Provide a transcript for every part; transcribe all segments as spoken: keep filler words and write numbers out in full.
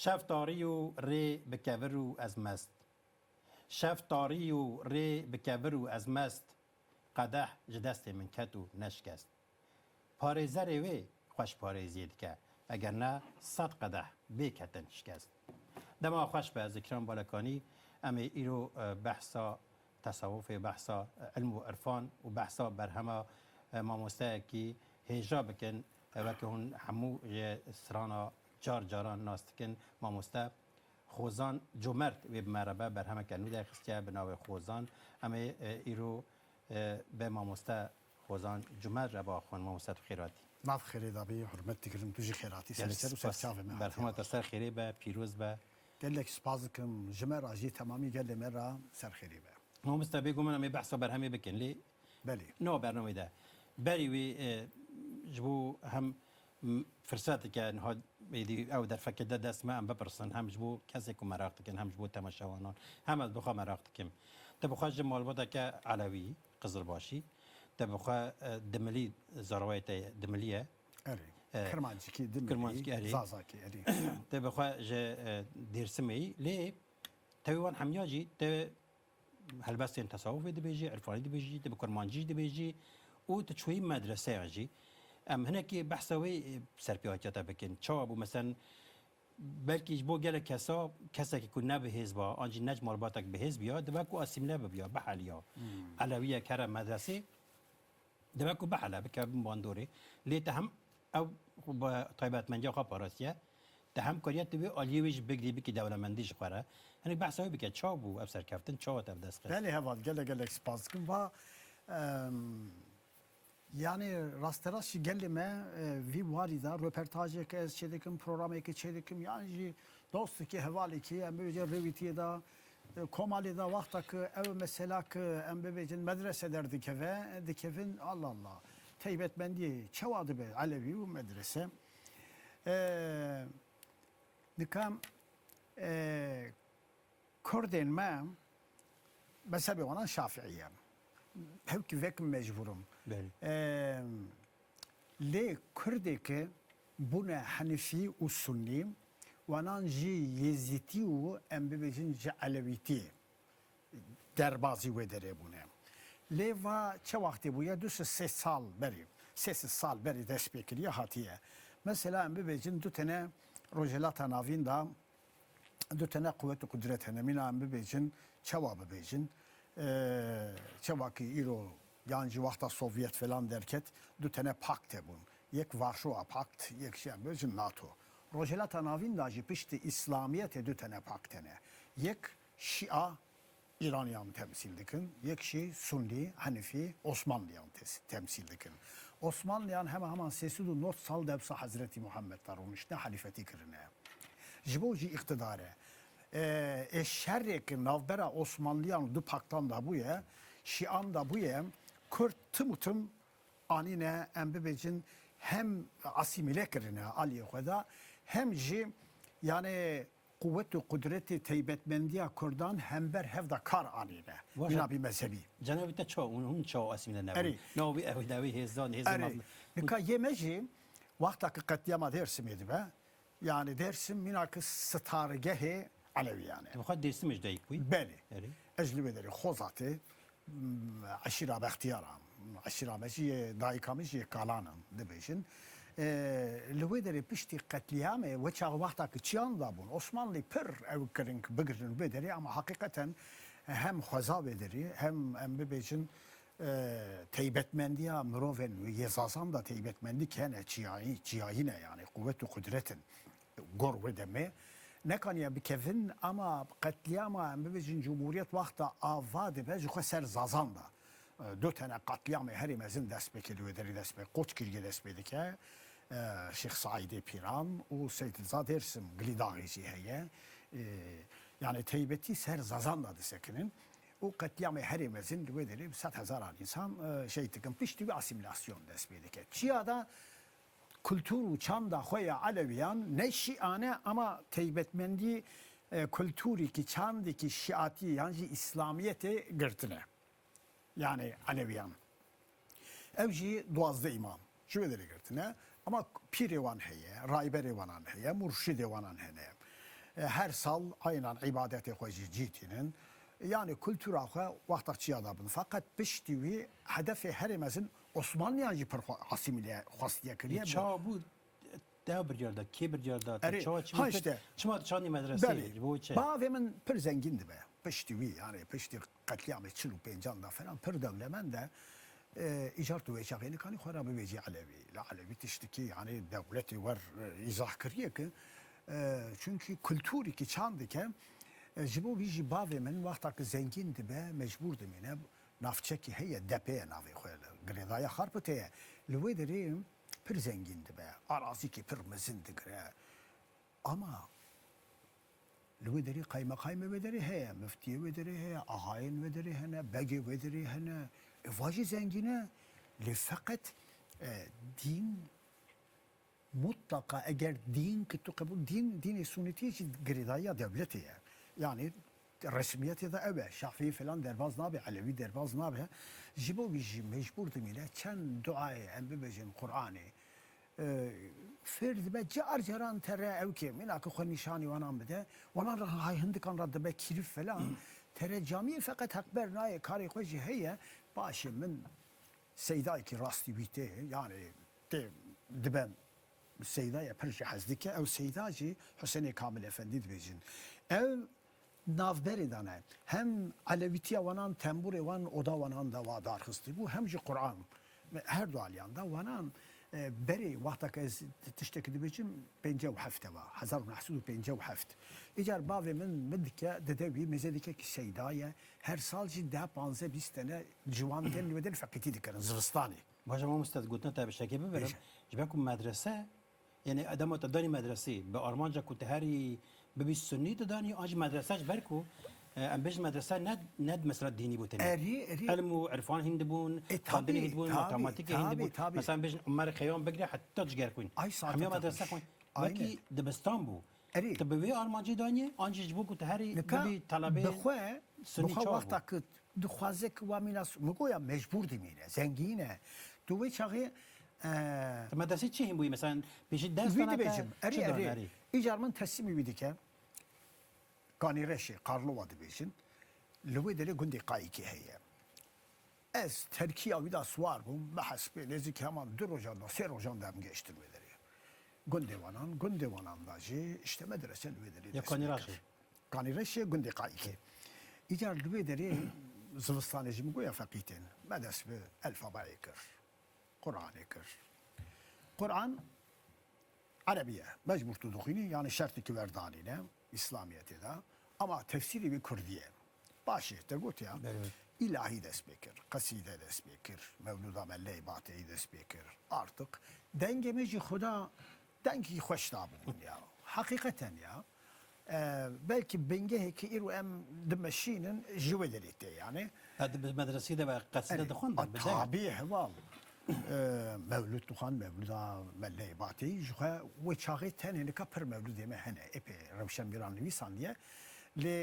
Şev tarî û rê bi kevir û ez mest. Şev tarî û rê bi kevir û ez mest. Qedeh ji destê min ket û neşkest. Parêzerê wê xweş parêziyê dike. Eger ne, sed qedeh bê ketin şikest. Dema xweş be, ez Îkram Balekanî, em ê îro, e, behsa tesawufê, behsa, e, ilm û irfan û behsa berhema, e, mamosteyekî hêja bikin, e, weke hûn hemû ji strana car caran nas dikin, mamoste Xozan Comert wê bi me re be, berhemeke nû derxistiye bi navê Xozan. Em ê, e, îro, e, bi mamoste Xozan Comert re biaxivin. Mamoste, tu xêr hatî. Nav xêrê dabî, hurmet digirim, tu jî xêr hatî. Gelek Serê ser û spas. Serçavê me hatî. Berhema te ser xêrê be, pîroz be. Gelek spas dikim ji me re jî, temamî gelê me re ser xêrê be. Mamoste, bêguman em ê behsa berhemê bikin, lê Belê. Nava bernameyê de. Berî wî, e, ji bo hem, m, firseteke niha êdî ew derfeke de dest me em bipirsin, hem ji bo kesê ku meraq dikin, hem ji bo temaşevanan, hem ez bi xwe meraq dikim. Te bi xwe ji malbateke Elewî, Qizilbaşî, te bi xwe, e, Dimilî, zaravayê te Dimilî ye. Erê. E, Kirmancikî, Dimilî, Kirmancikî, erê. Zazakî, erê. Te bi xwe ji, e, Dêrsimê yî, lê tevî wan hemiya jî te helbestên tesawufê dibêjî, irfanî dibêjî, tu bi kurmancî jî dibêjî û tu çûyî medreseyan jî. Em hinekî behsa wê, e, serpêhatiya te bikin. Çawa bû? Meselen, belkî ji bo gelek kesa, kesekî ku ne bi hêz ba, an jî ne ji malbatek bi hêz biya, dibe ku asîmle bibiya, biheliya. Hmm. Elewiyek here medresê, Dibe ku bihele, bikeve bin bandorê, lê te hem ew bi taybetmendiya xwe parastiye, te hem kariye tu wê aliyê wê jî bigirî, bikî dewlemendî ji xwe re. Hinek behsa wê bike, çawa bû ev serkeftin, çawa te bi dest xist? Belê heval, gelek gelek spas dikim. Va, em, yanî rasterast jî gelê me, e, vî warî de röportajeke ez çêdikim, programeke çêdikim, yan jî dostekî, hevalekî, em bibêjin rêwîtiyê de, e, komalê de wexta ku ew mesela ku em bibêjin medrese derdikeve, dikevin, Allah Allah, teybetmendiyê çawa dibe Elewî û medrese? E, nika, e, Kurdên me mezhebê wanan Şafiî ye. Hewkî vekim mecbûr im. Belê. E, Lê Kurdê ke bûne Henifî û Sunnî, wanan jî Yezîtî û em bibêjin ji Elewîtî derbazî wê derê bûne. Lê va çi wextê bûye? Du sed sê sal berî, sê sed sal berî dest pê kiriye hatiye. Mesela em bibêjin du tene Rojhilata Navîn de du tene quwet û qudret hene. Mîna em bibêjin, çawa bibêjin? Ee, çawa ki îro yan jî wexta Sovyet falan derket, du tene pakt hebûn. Yek Varşova Pakt, yek jî em bibêjin NATO. Rojhilata Navîn de jî piştî Îslamiyetê du tene pakt hene. Yek Şia, Îraniyan temsîl dikin, yek jî Sunnî, Henifî, Osmanliyan tes-, temsîl dikin. Osmanliyan hema heman sê sed û nod sal dewsa Hezretî Muhammed de rûniştine, helîfetî kirine. Ji bo jî îqtidar e. Ê, ê şerê ki navbera Osmanliyan û du paktan de bûye, Şian de bûye, Kurd tim û tim anîne, em bibêjin, hem asîmîle kirine aliyê xwe de, hem jî, yanî, quwet û qudretê taybetmendiya Kurdan hember hev de kar anîne. Baş e. Mîna bî mezhebî. Cenabê te çawa, hûn, hûn çawa asîmîle nebûn? Erê. Navê ew dawî hêzan, hêzê Erê. mezlûm. Nika yê me jî wexta ki qetlîama Dêrsimê dibe, yanî Dêrsim mîna ki sitargehê Elewiyan e. Bi xwe Dêrsimê ji dayik bûyî? Belê. Erê. Ez li wê derê Xozatê, m, eşîra Bextiyar a. Eşîra me jî yê dayika min jî yê Kalan in, dibêjin. E, li wê derê piştî qetlîamê, we çax wexta ki çiyan dabûn, Osmanlî pir ew kirin ki bigirin wê derê, ama heqîqeten hem xweza wê derê, hem em bibêjin, e, teybetmendiya mirovên wê yê Zazan da teybetmendî kene çiyayî, çiyayî ne, yanî quwet û qudret in. Gor wê demê nekaniye bikevin, ama qetlîama, em bibêjin, Cumhuriyet wexta ava dibe, ji xwe ser Zazan da. E, du tene qetlîamê herî mezin dest pê kir, wê derî dest pê, Qoçgiriyê dest pê dike. E, Şêx Saîdê Pîran û Seyd Riza Dêrsim, Gilîdaxê jî heye. E, yanî teybetî ser Zazan da disekinin. Û qetlîamê herî mezin li wê derê bi sed hezaran însan, e, şehîd dikin. Piştî wî asîmîlasyon dest pê dike. Çiya da kultur û çanda xwe ya Elewiyan ne Şiane, ama teybetmendî, e, kulturîkî, çandîkî Şiatî yan jî Îslamiyetê girtine. Yanî Elewiyan. Ew jî duwazdeh îmam. Ji wê derê girtine. Ama pîrê wan heye, rayberê wanan heye, murşidê wanan hene. E, her sal aynen îbadetê xwe jî cî tînin. Yanî kultura xwe wexta çiya da bin. Feqet piştî wî hedefê herê mezin Osmanliyan jî pir xwe asîmîle xwestiye kiriye. Çawa bû? Te biryar da, kê biryar da? Te Erê, çawa çi ha bû? Te işte. Çima tu çandî medreseyê? Belê. Ji bo çi? Bavê min pir zengîn dibe. Piştî wî, yanî piştî qetlîamê çil û pêncan da falan pir dewlemend e. E, îcar tu wê çaxê nikanî xwe re bibêjî Elewî. La Elewî tiştikî, yanî dewletê wer, e, îzah kiriye ki, e, çunkî kulturîkî çandike, e, ji bo vî jî bavê min wexta ki zengîn dibe, mecbûr dimîne, navçekî heye, depê ye navê xwe, girêdaya Xarputê ye. Li wê derê pir zengîn dibe, arazîkî pir mezin digire. Ama li wê derê qaymeqaymê wê derê heye, miftiyê wê derê heye, axayên wê derê hene, begê wê derê hene. E, va jî zengîn e. Lê feqet, e, dîn mutlaqa, eger dîn ki tu qebûl, dîn, dînê sunîtî jî girêdayiya dewletê ye. Yanî resmiyetê de ew e. Şafîî filan derbaz nabe, Elewî derbaz nabe. Ji bo vî jî mecbûr dimîne çend duayê em bibêjin Qur'anê. E, fêr dibe car caran tere ew ke mîna ki xwe nîşanî wanan bide. Wanan re hay hindikan re dibe kîrif filan. Tere camiyê feqet heqber nayê, karê xwe jî heye. Paşê min seydayekî rastî wî tê, yanî tê dibe seyda ye, pir jî hez dike. Ew seyda jî Husênê Kamil Efendî dibêjin. Ew navberê dane. Hem elewîtiya wanan, tembûrê wan oda wanan de wa darxistî bû, hem jî Quran. Her du aliyan de wanan, e, berê wexta ke ez tiştekî dibêjim, pêncî û heft e va, hezar û neh sed û pêncî û heft. Îcar bavê min, min dike, dide wî, mêze dike ki seyda ye. Her sal jî deh, panzdeh, bîst tene ciwan tên li wê derê feqîtî dikirin zivistanê. Baş e mamoste, gotina te bi şekê bibirim. Bêje. Ji ber ku medrese, yanî dema te danî medresê, bi armanca ku te herî bibî sunnî tu danî, an jî medrese ji ber ku, e, em bêjin medrese ne, ne mesela dînî bû tenê. Erî, erî. Ilm û irfan hîn dibûn, E, xwendinê tabî, hîn dibûn, tabî, matematîkê hîn tabî, dibûn. Tabî. Mesela em bêjin Umer Xeyam bigire heta Cigerxwîn. Ay, saete Hemiya takmış. Medrese xwend. Aynen. Wekî dibistan bû. Erê. Tu bi vê armancê danî, an jî ji bo ku tu herî Nika bibî talebê bi xwe, bi xwe wexta ku dixwaze ku wa mîna s-, min goya mecbûr dimîne, zengîn e. Tu wê çaxê, e, Tu medresê çi hîn bûyî? Mesela pêşî ders wî dana te dibêjim. Erê, çi dan, erê. Erê? Îcar min teslîmî wî dike. Kanîreşê, Karlova dibêjin. Li wê derê gundê Qayîkê heye. Ez terkiya wî de siwar bûm, bi hespê nêzîkî heman du rojan de, sê rojan de em gehiştin wê derê. Gundê wanan, gundê wanan de jî işte medrese li wê derê Ya dest pê Kanîraş kir. E? Kanîreşê gundê Qayîkê. Îcar li wê derê zivistanê jî min goya feqî tên. Me dest bi elfabayê kir. Quranê kir. Quran Erebî ye. Mecbûr tu dixwînî, yanî şertê ki werdanîne Îslamiyetê de. Ama tefsîrê wî kurdî ye. Başê, te got ya, Belê. Îlahî dest pê kir, qesîde dest pê kir, mewlûda Melleyê Bateyî dest pê kir. Artık dengê me jî xuda dengekî xweş dabû min ya. Heqîqeten ya. E, belkî bingehekî îro em dimeşînin ji wê derê tê yanî. Ha, di medresî de ve qesîde E, dixwendin, a, bi deng. Tabî heval. E, mewlûd dixwend, mewlûda Melleyê Bateyî. Ji xwe wê çaxê tenê nika pir mewlûdê me hene. Epê rewşenbîran nivîsandiye. Lê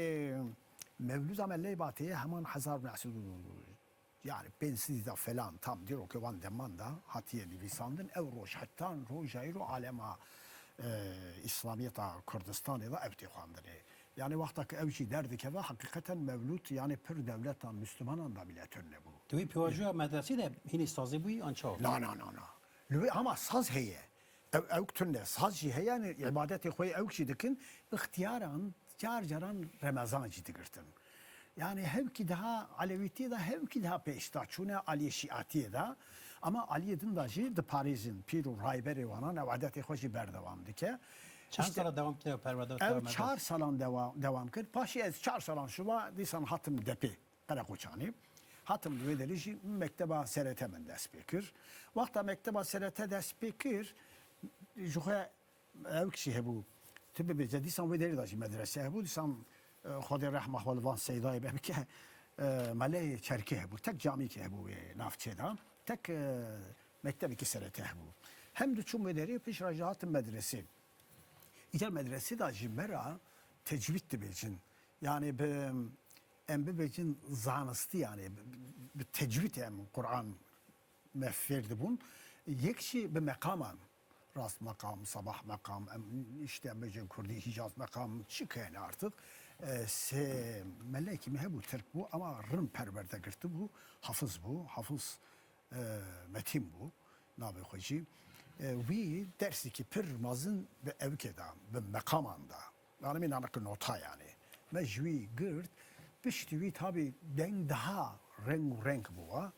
mewlûda Melleyê Bateyî heman hezar û neh sed û Yani pênc sed de falan tam dîrokê wan deman de hatiye nivîsandin. Ew roj hetan roja îro alema, e, Îslamiyeta Kurdistanê de ew tê xwendinê. Yani wexta ku ew jî derdikeve, heqîqeten mewlûd yani pir dewletan Müslümanan de bile tune bû. Tu wî pêvajoya medresî de hînî sazî bûyî an çawa? Na, na, na, na. Li wê hema saz heye. Ew, ewk tune, saz jî heye, yani îbadetê xwe ew jî dikin, ixtiyaran car caran Remezan jî digirtin. Yani hewkî daha Elewîtiyê de, hewkî daha pêş de çûne aliyê Şiatiyê de. Ama aliyê din de jî diparêzin pîr û rayberê wanan, ew edetê xwe jî berdewam dike. Çend İşte, sala dewam kiriye perwerde û ew tewa çar medrese? Salan dewa-, dewam kir. Paşê ez çar salan şuva dîsan hatim depê. Qereqoçanê. Hatim li wê derê jî mekteba S R T min dest pê kir. Wexta mekteba S R T dest pê kir, ji xwe ew kişî hebû, tu bibêje dîsan wê derê de jî medrese hebû, dîsan, e, Xwedê rehma xwe li van seydayê be bike, e, Meleyê Çerkê hebû, tek camîkê hebû wê navçê de, tek, e, mektebekî S R T hebû. Hem diçûm wê derê, piştre jî hatim medresê. Îcar medresê de jî me re tecwîd dibêjin. Yani bi, em bibêjin zanistî, yani bi, bi tecwîd em Quran me fêr dibûn. Yek jî bi meqaman. Rast meqam, Sabah meqam, em işte em bêjin kurdî Hicaz meqam çi kene artık. E, sê melekî me hebû, Tirk bû ama rin perwerde girtibû, Hafiz bû, Hafiz e, Metîn bû navê xwe jî. E, wî dersekî pir mezin bi ewikê de, bi meqaman de. Yani min anaki nota yani. Me ji wî girt, piştî wî tabî deng daha reng û reng bû.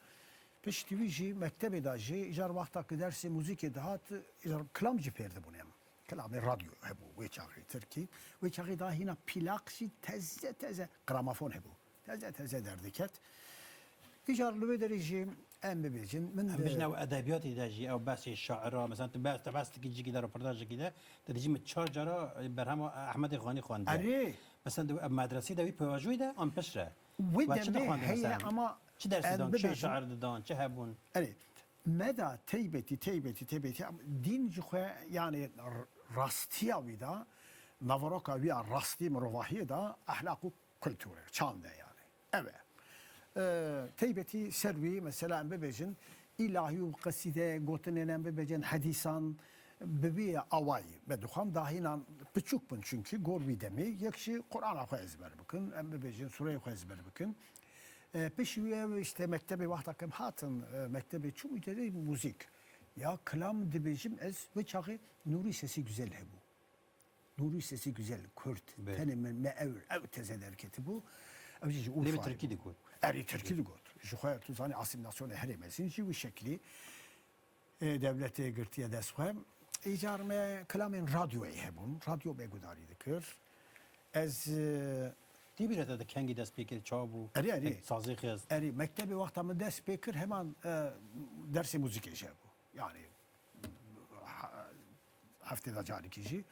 Piştî wî jî mektebê de jî îcar wexta ki dersê muzîkê dihat, îcar kilam jî pêr dibûn em. Kilamê radyo hebû wê çaxê tirkî. Wê çaxê daha hîna plak jî teze teze gramofon hebû. Teze teze derdiket. Îcar li wê derê jî em bibêjin. Min Em bijne ew edebiyatê de jî ew behsê şaira, mesela tu behs, te behs dikî cîkî de, roportajekî de, te dijî min çar cara berhema Ehmedê Xanî xwendiye. Erê. Mesela tu ev medresî de wî pewajoyî de an pişre? Wê We çi demê dixwendin heye mesela? Ama Çi dersî em dan? Çi bibêjin. Şair didan? Çi hebûn? Erê. Me da teybetî, teybetî, teybetî, dîn ji xwe, yani r-, rastiya wî da, naveroka wî ya rastî mirovahiyê da, ehlaq û kulturê, çand e yani. Ev e. E, teybetî ser wî, mesela em bibêjin, îlahî û qesîde, gotinên em bibêjin, hedîsan, bi wî awayî me dixwend, dahînan piçûk bin çünkü, gor wî demê, yek jî Qur'ana xwe ezber bikin, em bibêjin, sureyê xwe ezber bikin. E, piştî wî ev işte mektebê wexta ke em hatin, e, mektebê çûm îcarê muzîk. Ya kilam dibêjim ez, wê çaxê Nûrî Sesî Güzel hebû. Nûrî Sesî Güzel, Kurd. Belê. Tenê min me ew, ew teze derketibû. Ew jî ji Lê bi Urfayê tirkî bû. Digot. Erê tirkî digot. Ji xwe tu zanî asîmîlasyonê herê mezin jî wî şeklî. Ê, dewletê girtiye dest xwe. Îcar me kilamên radyoyê hebûn. Radyo me gudarî dikir. Ez, e, Tî bîra te de kengî dest pê kir, çawa bû? Erê, erê. Keng sazê xist. Erê, mektebê wexta min dest pê kir, heman, e, dersê muzîkê jî hebû. Yani, ha-, heftê de carikî jî.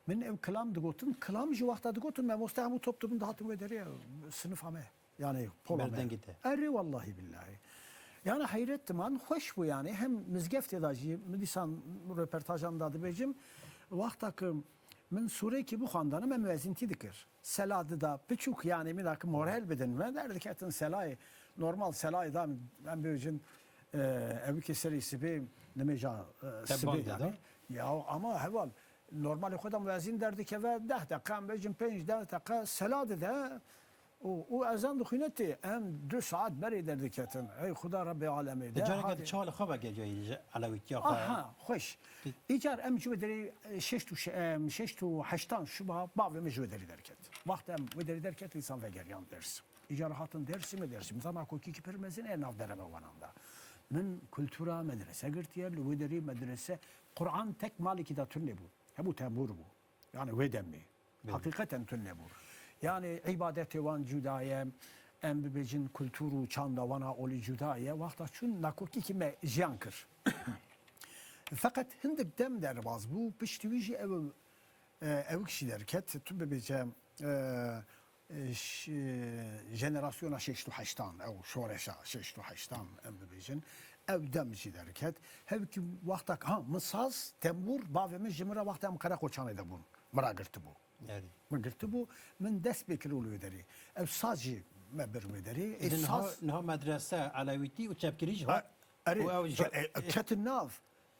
Min ev kilam digotin, kilam jî wexta digotin, mamoste hemû top dibin, dihatin wê derê, sinifa me. Yani pola me. Berdengê te. Erê wellahî billahî. Yani heyret diman, xweş bû yani. Hem mizgeftê de jî, min dîsan röportajan da dibêjim, wexta ki min sûrekî bixwandana, me muezintî dikir. Sela dida, piçûk yani, mîna ki moral bidin me, derdiketin selayê. Normal selayê da, em bêjin, e, ewikê serê sibê, nimêja, e, Te sibê bang de yani. Da? Ya ama heval, normalê xwe de muezin derdikeve deh deqa, em bêjin pênc deh deqa sela dide. Û, û ezan dixwîne tê, em du saet berê derdiketin. Ey Xuda Rebbê alemê. Di De careke hadi. Di çawa li xwe vegeriya ji elewîtiya xwe? Aha, xweş. Îcar em ji wê derê, e, şeşt û şe-, em, şeşt û heştan şuba bavê min ji wê derê derket. Wext em wê derê derket, însan vegeriyan Dêrsim. Îcar hatin Dêrsimê, Dêrsim. Zana kokî ki pir mezin e nav derebewanan da. Min kultura medrese girtiye, li wê derê medrese, Quran tek malekî da tune bû. Hebû tembûr bû. Yani wê demê. Belê. Heqîqeten tune bû. Yani îbadetê wan cuda ye, em bibêjin kultur û çanda wan a olî cuda ye. Wexta çûn nakokîkî me jiyan kir. Feqet hindik dem derbaz bû, piştî wî jî ew, e, ewik jî derket. Tu bibêje, e, e, ş-, jenerasyona şeşt û heştan, ew şoreşa şeşt û heştan em bibêjin. Ew dem jî derket. Hevkî wexta, ha, min saz, tembûr, bavê min ji min re wexta em Qereqoçanê de bûn. Min ra girtibû. Erê. Min girtibû, min dest pê kir û li wê derê. Ev saz jî me bir wê derê. Ê Îdin niha, saz niha medrese, elewîtî û çepkirî jî hat. A, erê, Û ew jî e, e, ketin nav.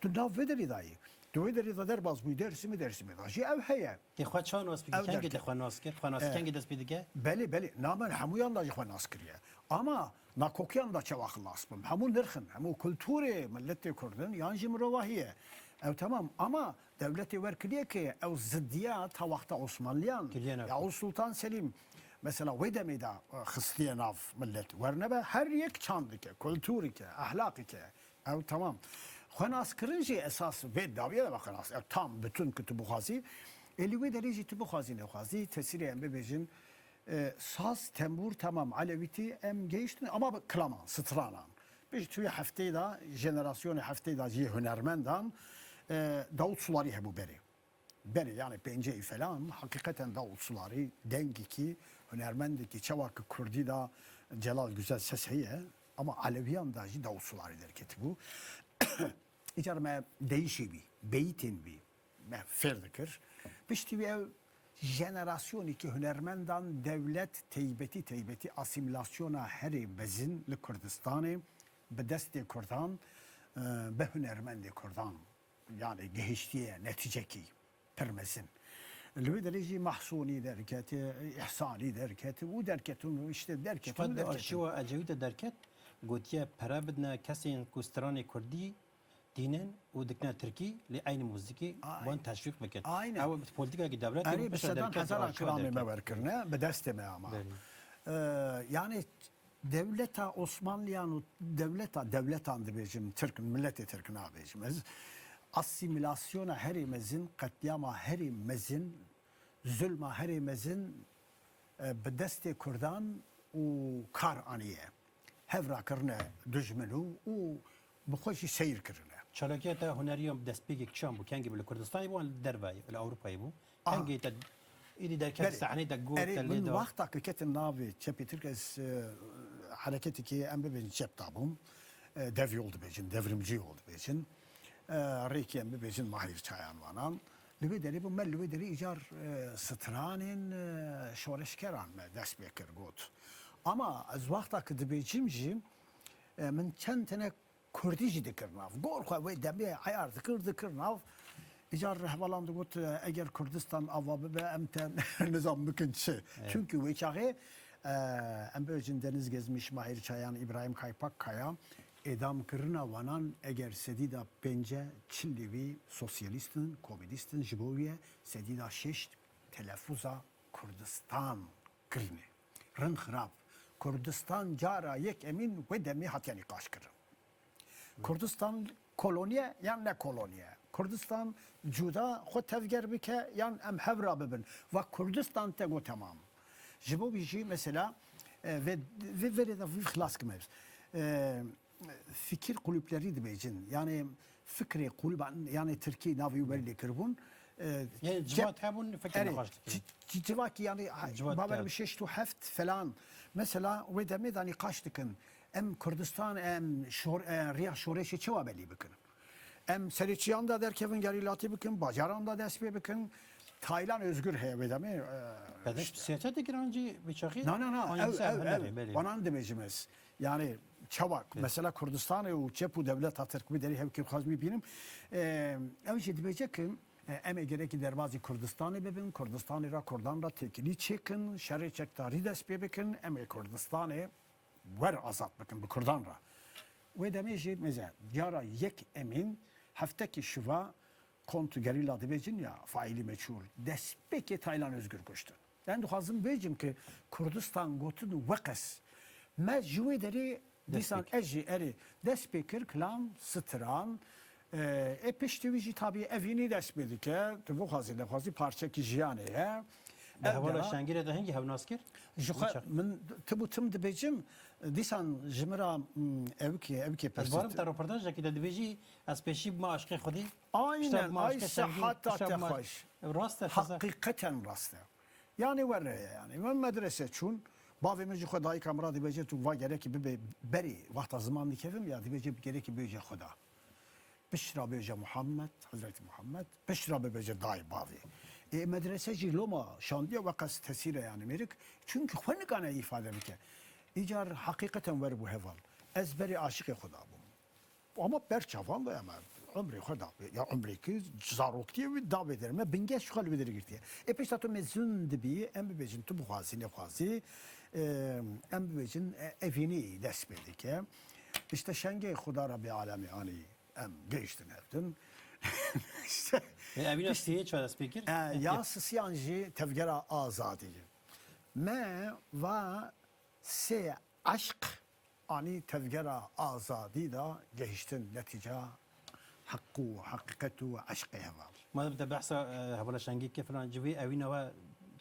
Tu nav vê derê dayî. Tu wê derê de derbas bûyî, Dêrsimê, Dêrsimê de jî ew heye. Tê xwe çawa nas bikî? Ew Kengî derket. Te xwe nas kir? Xwe nas E, kengî dest pê dike? Belê, belê. Na min hemûyan da jî xwe nas kiriye. Ama nakokiyan da çawa xilas bim? Hemû nirxin, hemû kulturê milletê Kurd in, yan jî mirovahî ye. Ew temam. Ama dewletê wer kiriye ki ew ziddiya ta wexta Osmanliyan, Kiriye nav. Ya Sultan Selîm, mesela wê demê de, e, xistiye nav millet. Wernebe her yek çandike, kulturike, ehlaqike. Ew temam. Xwenaskirin jî esas vê dawiye de xwenas. Ew tam bütün ki tu bixwazî. Ê li wê derê jî tu bixwazî nexwazî, tesîrê em bibêjin, e, saz, tembûr, temam, elewîtî em gehiştin, ama bi kilaman, stranan. Pişt tu yê heftê de, jenerasyonê heftê de jî hunermendan, e, Davut Sularî hebû berê. Berê, yani pênceyî falan, heqîqeten Davut Sularî dengekî, hunermendekî, çawa ki kurdî de Celal Güzel ses heye, ama elewiyan de jî Davut Sularî derketibû. Îcar me deyişê wî, beyîtên wî me fêr dikir. Piştî wî ev jenerasyonekî hunermendan dewlet teybetî, teybetî asîmîlasyona herê mezin li Kurdistanê bi destê Kurdan, e, bi hunermendê Kurdan Yani gihiştiye netîcekî pir mezin. Li wê derê jî Mahsûnî derket, Îhsanî derket û derketin û işte derketin û Şixwe di derketin. Arşîwa Ecevîtê derket, gotiye pere bidine kesên ku stranê kurdî dînin û dikine tirkî, lê eynî muzîkî Ay. wan teşwîq bikin. Aynen. Ew polîtîkayekî dewletê Erê, bû, bi piştre sedan derket di hezaran arşîwa kilamê me derket. Werkirine, bi destê me ama. Belê. Ee, yani dewleta Osmanliyan û dewleta, dewletan dibêjim, Tirk, milletê Tirk nabêjim. Ez asîmîlasyona herî mezin, qetlîama herî mezin, zulma herî mezin, e, bi destê Kurdan û kar aniye. Hev rakirine dijmin û, û bi xwe jî seyr kirine. Çalakiya te huneriya destpêkê kîjan bû? Kengî bû, li Kurdistanê bû, an li derve, li Ewropayê bû? Aha. Kengî te îdî derket Belê. Sahneyê de got Erê, te lê min da. Wexta ku ketin navê çepê Tirk, ez, e, hereketekê em bibêjin çep da bûm. E, dev yol dibêjin, devrimci yol dibêjin. E, rêkê em bibêjin Mahir Çayan vanan. Li wê derê bû, me li wê derê îcar, e, stranên, e, şoreşgeran me dest pê kir got. Ama ez wexta ku dibêjim jî, e, min çend tene Kurdî jî dikir nav. Gor xwe wê demê eyar dikir, dikir nav. Îcar hevalan digot, eger Kurdistan ava bibe, em te nizam bikin çi. Evet. Çunkî wê çaxê, e, em bibêjin Deniz Gezmiş, Mahir Çayan, Îbrahîm Kaypak Kaya, êdam kirina wanan eger sedîda pênce çilî wî sosyalîst in, komînîst in, ji bo wî ye sedîda şeşt telefûza Kurdistan kirinê. Rind xirab. Kurdistan cara yek emîn wê demê hatiye nîqaş kirin. Kurdistan koloniye yan ne koloniye? Kurdistan cuda xwe tevger bike yan em hev ra bibin? Va Kurdistan te got temam. Ji bo vî jî mesela, e, ve, ve, verê de vî xilas kime. E, fikir kulüpleri dibêjin. Yani fikrê kulüban, yani Tirkî navê wî wer lê kiribûn. E, Yani cep-, civat hebûn fikir erê, nîqaş dikin. Ci-, ci-, civakî yani, ha, Civat bawer kar. Bi şeşt û heft falan. Mesela wê demê de nîqaş dikin. Em Kurdistan, em şor-, e, riya şoreşê çawa belî bikin? Em serê çiyan da derkevin, gerîlatî bikin, bacaran da dest pê bikin. Taylan Özgür heye wê demê, e, Pede işte. Siyasete giran jî bi çaxî Na, na, na, ew, hangisi ew, henerê, ew. Belê. Banan dibêjim ez. Yani çawa, Evet. Mesela Kurdistanê û çep û dewleta Tirk bi derî hevkî xwaz bînim. E, ew jî dibêje ki, e, em ê gerekî derbazî Kurdistanê bibin, Kurdistanê ra Kurdan ra têkilî çêkin, şerê çekdarî dest pê bikin, em ê Kurdistanê wer azad bikin bi Kurdan re. Wê demê jî meze cara yek emîn heftekî şiva kont gerîla dibêjin ya faîlî meçhûl destpêkê Taylan Özgür kuştin. Em dixwazim bêjim ki Kurdistan gotin weqes. Me ji wê derê dîsan Destpêk. Ez jî erê dest pê kir kilam, stran, e, ê piştî wî jî tabî evînî dest pê dike. Tu bixwazî nexwazî parçekî jiyanê ye. Di Ev hevala dera Şengîrê de hingî hewnas kir? Ji xwe Çax- min tim û tim dibêjim, dîsan ji min re, mm, evkê, evkê Ez barim te röportajekî de dibêjî, ez pêşî bima aşqê xwedî, Aynen, pişta bima ay aşqê Şengî, sehata pişta te bima xweş. Rast e, xeza. Heqîqeten rast e. Yani were yani. Min medrese çûn, bavê min ji xwe dayika min re dibêje, tu va gerekî bibe berê, wexta ziman dikevim ya, dibêje gerekî bêje Xuda. Piştre bêje Muhammed, Hezretî Muhammed, piştre bibêje dayê bavê. Ê medrese jî loma şandiye weqas tesîr e yani mêrik, çunkî xwe nikane îfade bike. Îcar heqîqeten wer bû heval. Ez berê aşiqê Xuda bûm. Ama ber çavan da, ama umrê xwe da, ya umrê ki zaroktiyê wî da bê derê me, bingeh ji xwe li wê derê girtiye. Ê pişta tu mezun dibî, em bibêjin tu bixwazî, nexwazî, e, em bibêjin, e, evînî dest pê dike. İşte Şengê Xuda Rabbê Alemê anî. Em gehiştin hevdin. İşte, E, evîna işte, siyê çawa dest pê kir? E, ya sisiyan jî tevgera azadî. Me va sê eşq anî tevgera azadî da gehiştin netîca heq û heqîqet û eşqê heval. Madem te behsa, e, hevala Şengî kir filan, civî evîna we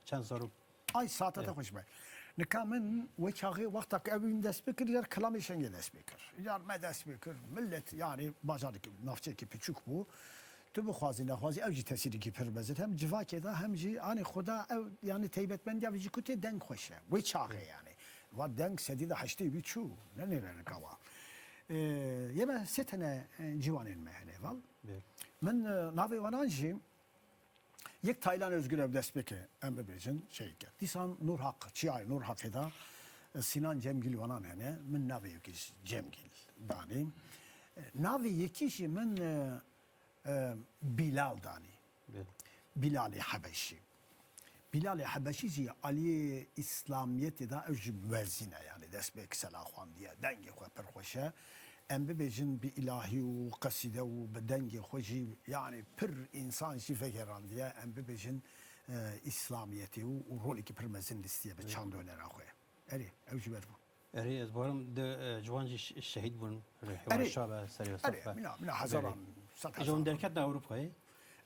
çend zarok Ay saeta te xweş be. Nika min wê çaxê wexta ku ew wî min dest pê kir, car kilamê Şengê dest pê kir. Car me dest pê kir. Millet, yani bajarek, navçeyekî piçûk bû. Tu bixwazî, nexwazî, ew jî tesîrekî pir mezin. Hem civakê de, hem jî anî xuda ew, yani taybetmendiya vî jî ku tê deng xweş e. Wê çaxê yani. Va deng sedî de heştê wî çû. Ne nêre nika wa. Ee, yê me sê tene, e, ciwanên me hene, val. Min, e, navê wanan jî Yek Taylan Özgür ev destpêkê em bibêjin şey kir. Dîsan Nur Haq, çiyayê Nur Haqê de, e, Sinan Cemgil wanan hene. Min navê yekî ji Cemgil danî. E, navê yekî jî min, e, e, Bilal danî. Bil- Bilalê Hebeşî. Bilalê Hebeşî jî aliyê Îslamiyetê de ew jî muezzîn e, yanî destpêk sela xwendiye, dengê xwe pir xweş e. Em bibêjin bi îlahî û qesîde û bi dengê xwe jî, yanî pir însan jî vegerandiye, em bibêjin, e, Îslamiyetê û, û rolekî pir mezin lîstiye bi çand û hunera xwe. Erê, ew jî ber bû. Erê, ez bawerim di, e, ciwan jî ş-, şehîd bûn. Rêxê wan Erê. Şa be, serê wan Erê, sax be. Mina, mina hezaran, Belê. Sed hezaran. Ji hûn derketin Ewropayê?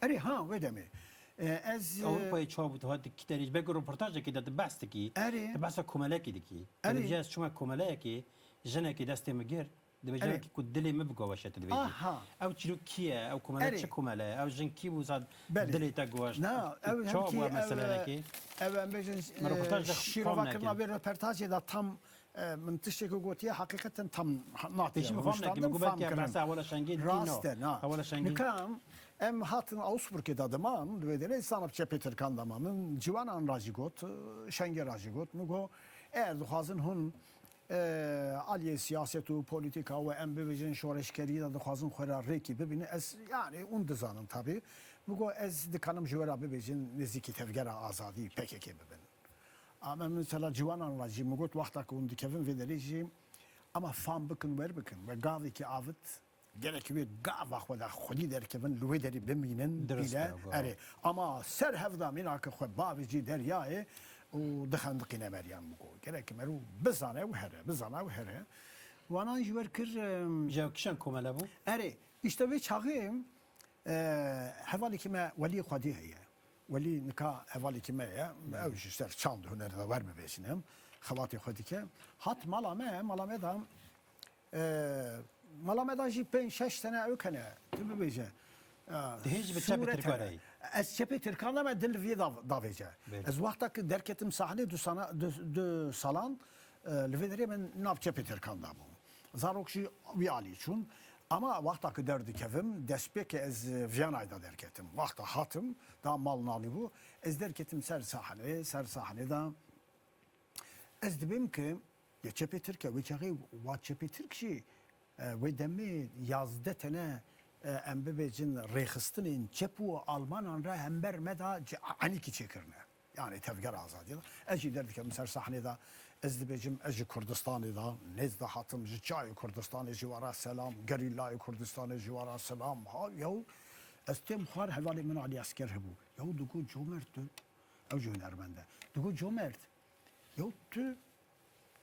Erê, ha, wê demê. E, ez, e, Ewropayê çawa bû, tu hat kî te rê, belkî roportajekê de tu behs dikî. Erê. Tu behsa komelekî dikî. Erê. Tu dibêjî ez çûme komeleyekê, jinekê destê min girt. Dibêje Erê. Wekî ku dilê min bi goweşe, tu dibêjî. Aha. Ew çîrok kî ye? Ew komele Erê. Çi komele ye? Ew jin kî bû zad Belê. Dilê te goweşt? Na, ew hem Çawa kî bû ev, meseleyekê? Ev em bêjin, Min e, roportaj de fam şîrova kirina nekin. Vê roportajê de tam, e, min tiştekî gotiye, heqîqeten tam ha-, natiye Pêşî min fam nekin, rûniştandin, min got fam belkî kirin. Behsa Hewala Şengê tî Rast no. E, na. Hewala Şengê. Nika em hatin Augsburgê de diman, di wê derê sana bi çepê Tirkan de ma. Min ciwanan ra jî got, e, Şengê ra jî got, min got, eger dixwazin hûn E, aliyê siyaset û polîtîka û em bibêjin şoreşgeriyê de dixwazin xwe re rêkî bibînin. Ez, yanî, hûn dizanin tabî. Min got, ez dikanim ji we re bibêjin nêzîkî Tevgera Azadî, P K K, bibin. Ama mesela ciwanan re jî min got, wexta ku hûn dikevin vê derê jî, ama fam bikin, wer bikin. We gavekî avit, Gerek wê gava xwe de xwedî derkevin, li wê derî bimînin, Dirist bîle, e, gava. Erê. Ama ser hevda mîna ke xwe bavêjî deryayê û dixendiqîne Meryem, min got. Gerek mero bizane û here, bizane û here. Wanan jî wer kir, em, Ji ew kîjan komele bû? Erê, îşte vê çaxê, e, hevalekî me Welî Xwedî heye. Welî nika hevalekî me ye. Belê. Ew jî ser çand huner de wer bibêjin em. Xebatê xwe dike. Hat mala me, mala me de, e, mala me de jî pênc şeş tene ew kene. Tu bibêje. E, Dihê jî bi çepê sûret Tirkan hene. Re yî. Ez çepê Tirkan de me din li vê dav-, davêje. Belê. Ez wexta ki derketim sahnê du sana, du, du salan, e, li vê derê min nav çepê Tirkan de bû. Zarok jî wî alî çûn. Ama wexta ku derdikevim, destpêkê ez Viyanayê de derketim. Wexta hatim, da mal nanî bû, ez derketim ser sahnê, ser sahnê de ez dibêm ki, ya çepê Tirk e, wê çaxê wa çepê Tirk jî, e, wê demê yazdeh tene, e, em bibêjin rêxistinên çep û Almanan re hember me de ci-, enîkî çêkirine. Yani Tevgera Azadiyê de. Ez jî derdikevim ser sahnê de, ez dibêjim, ez ji Kurdistanê de, nêz de hatim, ji çiyayê Kurdistanê ji we re selam, gerîlayê Kurdistanê ji we re selam. Ha, yaw, ez têm xwar, hevalê min Alî Esker hebû. Yaw, digot, Comert, tu, ew jî hunermend e. Digot, Comert, yaw, tu,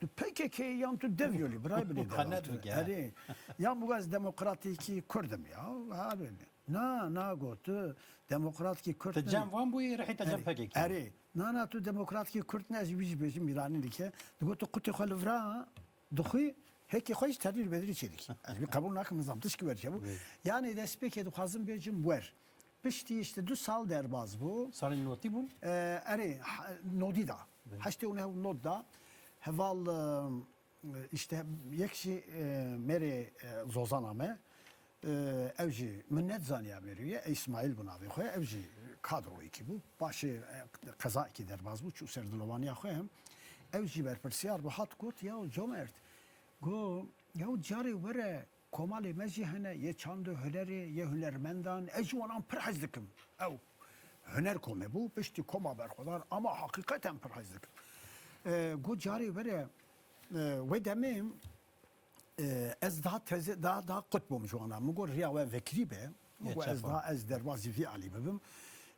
tu P K K yan tu dev yolî, birayê binê Qenet dev. Bike. Erê, ya min got, ez demokratîkî Kurd im ya. Ha, belê. Na, na, got, tu demokratkî Kurd Tu ne. Cem wan bûyî, rihî te cem Erê, P K K. Erê. Na, na, tu demokratkî Kurd ne, ez wî jî bêjim, Îranî dike. Digot, tu qutê xwe li vira dixwî, hêkê xwe jî tedbîr bedrî çê dikî. Ez wî qebûl nakim, nizam tişkî wer çêbû. Belê. Yanî destpêkê dixwazim bêjim wer. Piştî işte du sal derbaz bû. Salên notî bûn? Ee, erê, ha-, nodî da. Belê. Heştê û neh û nod da. Heval, e, İşte yek jî, e, mêrê, e, Zozana me, e, ew jî min nedizaniya mêrû ye, Îsmaîl bû navê xwe, ew jî kadroyekî bû. Paşê, e, qezaekî derbaz bû, çû ser dilovaniya xwe. Ew jî berpirsiyar bû, hat got, ya Comert, got, ya carê were, komalê me jî hene, yê çand û hunerê, yê hunermendan, ez ji wanan pir hez dikim. Ew huner komê bû, piştî koma berxwedar, ama heqîqeten pir hez dikim. E, got, carê were, E, wê demê, e, ez daha teze, daha, daha qut bûm ji wana. Min got, riya we vekirî be. Min got, ez daha, ez derbazî vî alî bibim.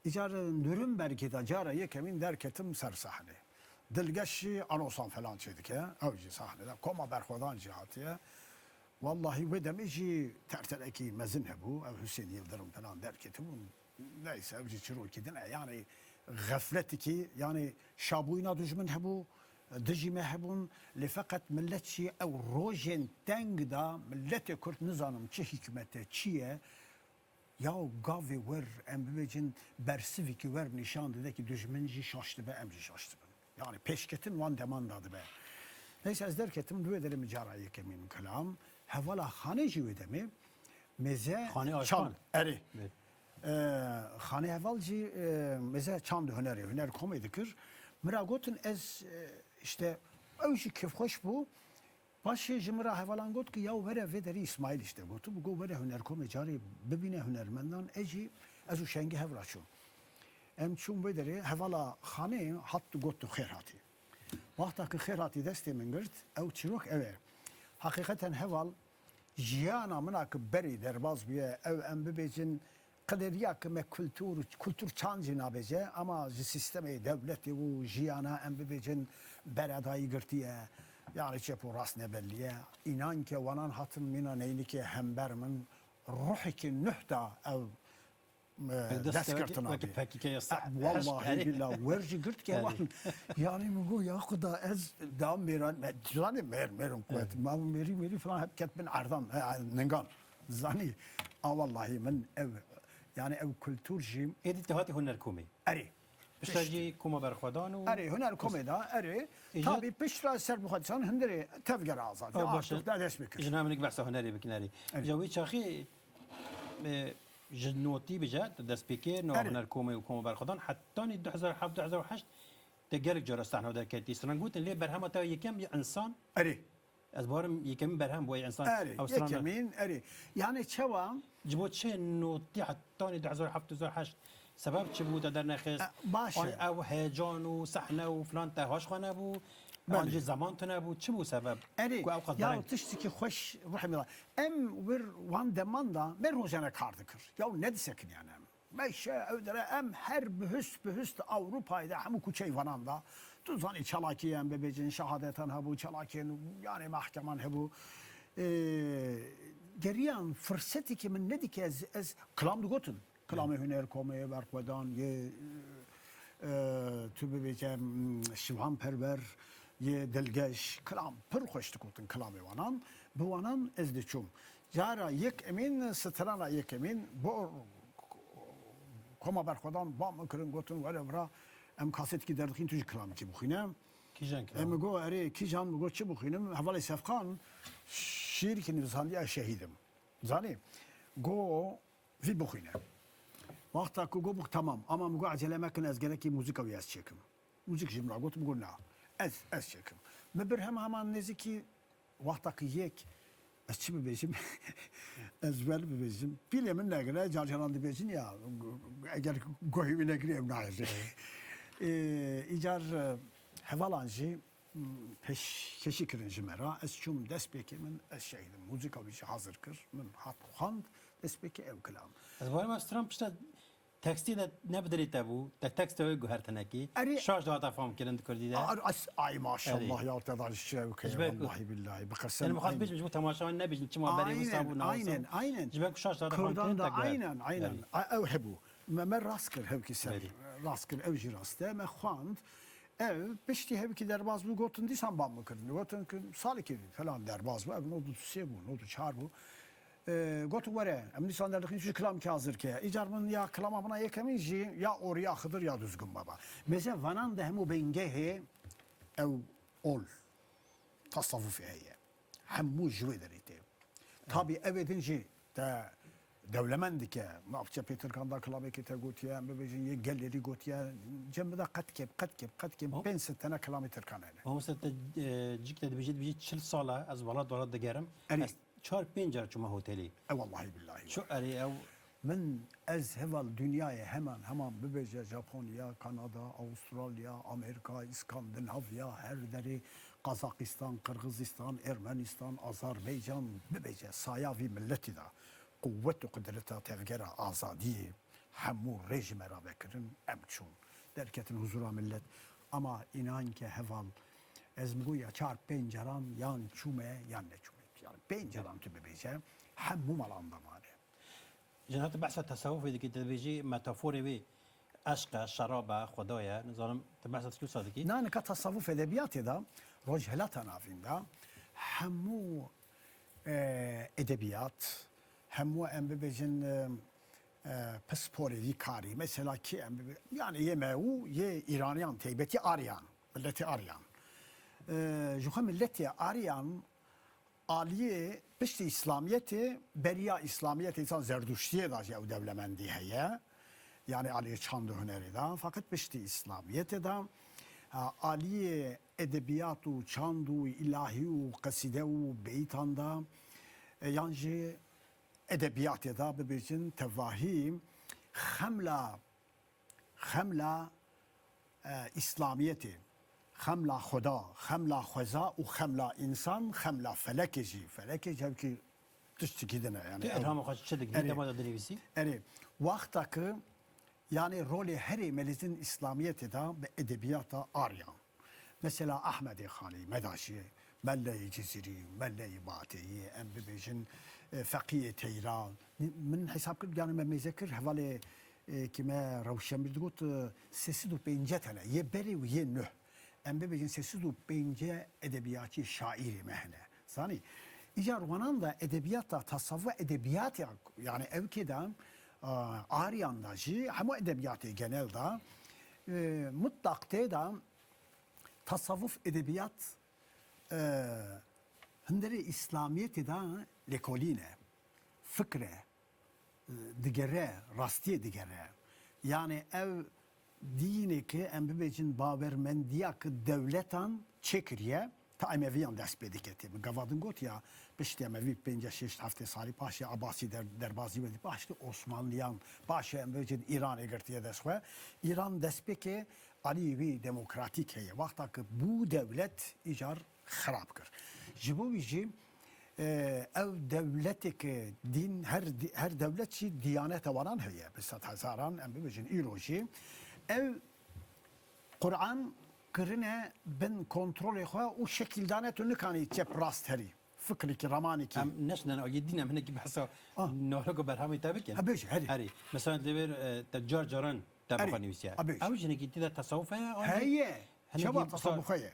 Îcar Nürnbergê de cara yekemîn derketim ser sahnê. Dilgeş jî anosan falan çêdike. Ew jî sahnê de. Koma berxwedan jî hatiye. Wallahî wê demê jî terterekî mezin hebû. Ew Hüseyin Yıldırım falan derketibûn. Neyse, ev jî çirokî din e. Yani xefletikî, yani şabûyîna dijmin hebû, dijî me hebûn, lê feqet millet jî ew rojên teng da, milletê Kurd nizanim çi hikmete, çi ye, ya gavê wir em bibêjin bersivîkî wer nîşan dide ki dijmin jî şaş dibe, em jî şaş dibin. Yani pêşketin wan deman da dibe. Neyse ez derketim, li wê derê min cara yekemîn kilam. Hevala Xanê jî wê demê mêze Xanê çand. Aşkan. Erê. Evet. Ee, Xanê Heval jî, e, mêze çand û hunerê, huner komê dikir. Min ra gotin ez, e, işte ew jî kêfxweş bû. Paşê ji min re hevalan got ki ya were vê derê Îsmaîl işte got. Bi got were hunerkomê carê bibîne hunermendan, ez jî ez û Şengî hev ra çûn. Em çûn vê derê hevala xanê hat got tu xêr hatî. Wexta ki xêr hatî destê min girt, ew çîrok ew e. Heqîqeten heval jiyana min a ki berê derbas bûye, ew em bibêjin qederiya ki me kultur, kultur çand jî nabêje, ama ji sîstemê dewletê û jiyana em bibêjin beredayî girtiye. Yani çep û rast nebelliye. Înan ke wanan hatin mîna neynikê hember min ruhekî nuh da ev e, Dest dest kevekî, kirtina wekî bî. P K K ya E, seh, heşt wallahî erê. Billah wer jî girt ke Erê. wan. Yani min got ya xuda ez da mêran, me, zanê mêr, mêrin kuvvet. Ma mêrî, mêrî falan hep ket bin erdan, e, ningan. Zanî, a wallahî min ev, yani ev kultur jî Êdî te hatî hunerkomê. Erê. Pişta Pişt. jî koma berxwedan û Erê, hunerkomê da, erê. Îca- Tabî pişt ra ser bixwe disan hundirê tevgera azad. Ew Ya baş e. artık da dest bikir. Ji navê min behsa hunerê bikin erê. Erê. Îca wî çaxî, e, ji notî bije, tu dest pê kir, nava Erê. hunerkomê û koma berxwedan, hetanî du hezar heft, du hezar û heşt te gelek cara sahne derketî. Stran gotin lê berhema te yekem ya insan. Erê. Ez barim yekemîn berhem bûye insan Erê, ew strana. yekemîn, erê. Yani çawa? Ji bo çi notî hetanî du hezar heft, du hezar heşt? Sebeb çi bû te dernexist? E, baş e. An ew heyecan û sehne û filan te haş xwe nebû? Belê. An jî zeman tu nebû? Çi bû sebeb? Erê, Ku ew qas ya dereng? tiştekî xweş ruhê min da. Em wir wan deman da me rojane kar dikir. Ya ne disekin yani em. Meşe ew dere em her bihust bihust Ewropayê de hemû kuçeyvanan da. Tu zanî çalakiyên bibêjin, şehadetan hebû, çalakiyên yani mahkeman hebû. Ee, geriyan fırsetekî min nedike ez, ez kilam digotin. Kilamê Huner Komê, Berxwedan, yê, e, tu bibêje, m, Şivan Perwer, yê Dilgeş, kilam pir xweş digotin kilamê wanan. Bi wanan ez diçûm. Cara yek emîn, strana yek emîn, bo Koma Berxwedan ba min kirin, gotin, were vira em kasetekî derdixîn, tu jî kilamekî bixwîne. Kîjan kilam? E, min got, erê, kîjan, min got, çi bixwînim? Hevalê Sefqan şîîrekî nivîsandiye, Ez şehîd im. Zanî? Go, vî bixwîne. Wexta ku got, bix-, temam. Ama min got, ecele mekin, ez gerekî muzîka wî ez çêkim. Muzîk ji min re got, min got, na. Ez, ez çêkim. Min bir hema heman nêzîkî Wexta ki yek, ez çi bibêjim? Ez wer bibêjim. Pîlê min negire, carcaran dibêjin ya, eger guhê wî negirê ew nahêle. Ê, îcar, e, hevalan jî, m, pêşkeşî kirin ji me re. Ez çûm destpêkê min, Ez şehîd im. Muzîka wî jî hazir kir. Min hat xwend, destpêkê ew kilam. Ez barim ez stran pişta Tekstê de ne bi dilê te bû, te teksta wê guhertinekî. Erê. Şaş dihata fam kirin di kurdî de. Ar-, as-, ay maşallah Erê. ya, te da ji çi ew keye, Ji ber ku wallahî billahî, bi qesem Yani, min xwest aynen. bêjim, ji bo temaşevan nebêjin, çima berê wisa bû, Aynen, newisa. aynen, aynen. Ji ber ku şaş dihata fam Kurdan kirin, da te guhertin. aynen, aynen. Erê. A, ew hebû. Me, me rast kir, hewkî ser Erê. rast kir, ew jî rast e. Me xwend, ew piştî hewkî derbas bû, gotin, dîsan ban min kirin. Gotin ki, salekê falan derbas bû, ev nod û sê bû, nod û çar bû. E, gotin, were, em dîsan derdixin, tu jî kilamekî hazir ke. Îcar min ya kilama min a yekemîn jî ya Oriya Xidir ya Duzgun Baba. Mêze vanan de hemû bingehê ew ol, tasavufê heye. Hemû ji wê derê tê. Tabî evê din jî te dewlemend dike. Navçe Pêtirkan da kilamekê te gotiye, em bibêjin yê gelêrî gotiye. Cem bida qet kêm, qet kêm, qet kêm, Hop. pênc sed tane kilamê Tirkan hene. Mamoste te, e, cik te dibêjî, dibêjî çil sal e, ez welat welat digerim. Erê. Ez Çar pênc car çûme hotelê. E, wallahî billahî. Çi erê ew? Min, ez heval dinyayê heman heman bibêje Japonya, Kanada, Avustralya, Amerîka, Îskandinavya, her derê, Qazaqistan, Qirgizistan, Ermenistan, Azerbaycan, bibêje saya vî miletî de quwet û qudreta tevgera azadiyê hemû rê ji me re vekirin, em çûn. Derketin huzura millet. Ama înan ke heval, ez min got ya çar pênc caran yan çûme yan neçûme. Yani pênc caran tu bibêje, hemû malan da mane. Ji na tu behsa tesewufê dikî, tu dibêjî metaforê wê eşq e, şerab e, Xweda ye, nizanim tu behsa tu wisa dikî? Na, nika tesewuf edebiyatê de, Rojhilata Navîn de, hemû, e, edebiyat, hemû em bibêjin, e, e, pisporê vî karî. Mesela kî em bibe-, yani yê me û yê Îraniyan, teybetî Aryan, miletê Aryan. E, ji xwe miletê Aryan aliyê piştî Îslamiyetê, beriya Îslamiyetê, însan Zerduştiyê de jî ew dewlemendî heye. Yani aliyê çand û hunerê de. Fakat piştî Îslamiyetê de, ha, aliyê edebiyat û çand û îlahî û qesîde û beyîtan de, e, yan jî edebiyatê de bibêjin tevahî xemla, xemla, e, îslamiyetê, xemla Xweda, xemla xweza û xemla însan, xemla felekê jî. Felekê jî hevkî tiştekî din e, yani. Tu ev ilhama xwe çi dikî, erê, dema de dinivîsî? Erê, wexta ki, yani, rolê herê melizin îslamiyetê de bi edebiyata Aryan. Mesela Ahmedê Xanî, Medaşiyê, Melleyê Cizîrî, Melleyê Bateyî, em bibêjin, e, Feqiyê Teyran. Min hesab kir, yani, me mêze kir, hevalê, e, ki me Rewşenbîr digot, e, sê sed û pêncî tene, yê berê û yê nuh. Em bibêjin sê sed û pêncî edebiyatçî, şaîrê me hene. Zanî, îcar wanan da edebiyata, tasavvuf edebiyatê, yani ev kê de, e, Aryan da jî, hemû edebiyatê genel da, e, mutlaq tê de tasavvuf edebiyat, e, hundirê îslamiyetê de lêkolîn e, fikr e, digere, rastiyê digere. Yani ev dînê ki em bibêjin bawermendiya ki dewletan çêkiriye, ta Emeviyan dest pê diketê. Min gava din got ya, piştî Emevî pêncî şeş heftê salî, paşê Abasî der-, derbazî wê dî, paştî Osmanliyan, paşê em bibêjin Îranê girtiye dest xwe. Îran destpêkê alî wî demokratîk heye. Wexta ki bû dewlet, îcar xirab kir. Ji bo wî jî, e, ew dewletê ki dîn, her di-, her dewlet jî diyaneta wanan heye, bi sed hezaran, em bibêjin îro jî. Ew Quran kirine bin kontrolê xwe û şekil dane tu nikanî çep rast herî. Fikrekî, ramanekî. Em neşnen aliyê dîn, em hinekî behsa Ah. nahok û berhamê te bikin. Ha, bêje, herî. Herî. Mesela li vir, e, te car caran te Herî. bixwe nivîsiye. Ha, bêje. Ew jinekî tê de tesawuf heye, an jî Heye. hinekî Çawa mesela tesawuf heye?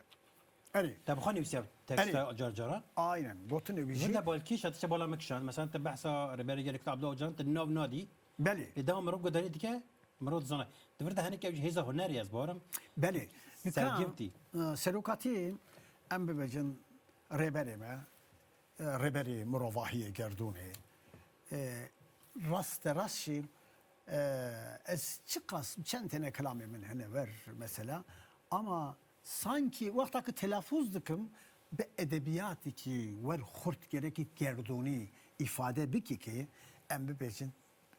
Erê. Te bixwe nivîsiye teksta Erê. car caran. Aynen. Gotinê wî Ji jî. de balkêş e, tişte bala me kişand. Mesela te behsa Rêberê Gelê Kurt Abdullah Ocalan te nav nadî. Belê. Lê dema mirov guhdarî dike, mirov dizane. Di vir de hinek ew jî hêza hunerî ez bawerim. Belê. Nika, Sergirt î. e, serokatî em bibêjin rêberê me, e, rêberê mirovahiyê gerdûnê. E, rasterast jî, e, ez çiqas çend tene kilamê min hene ver mesela, ama sankî wexta ki telafûz dikim, bi edebiyatekî wer xurt gerekî gerdûnî îfade bikî ki em bibêjin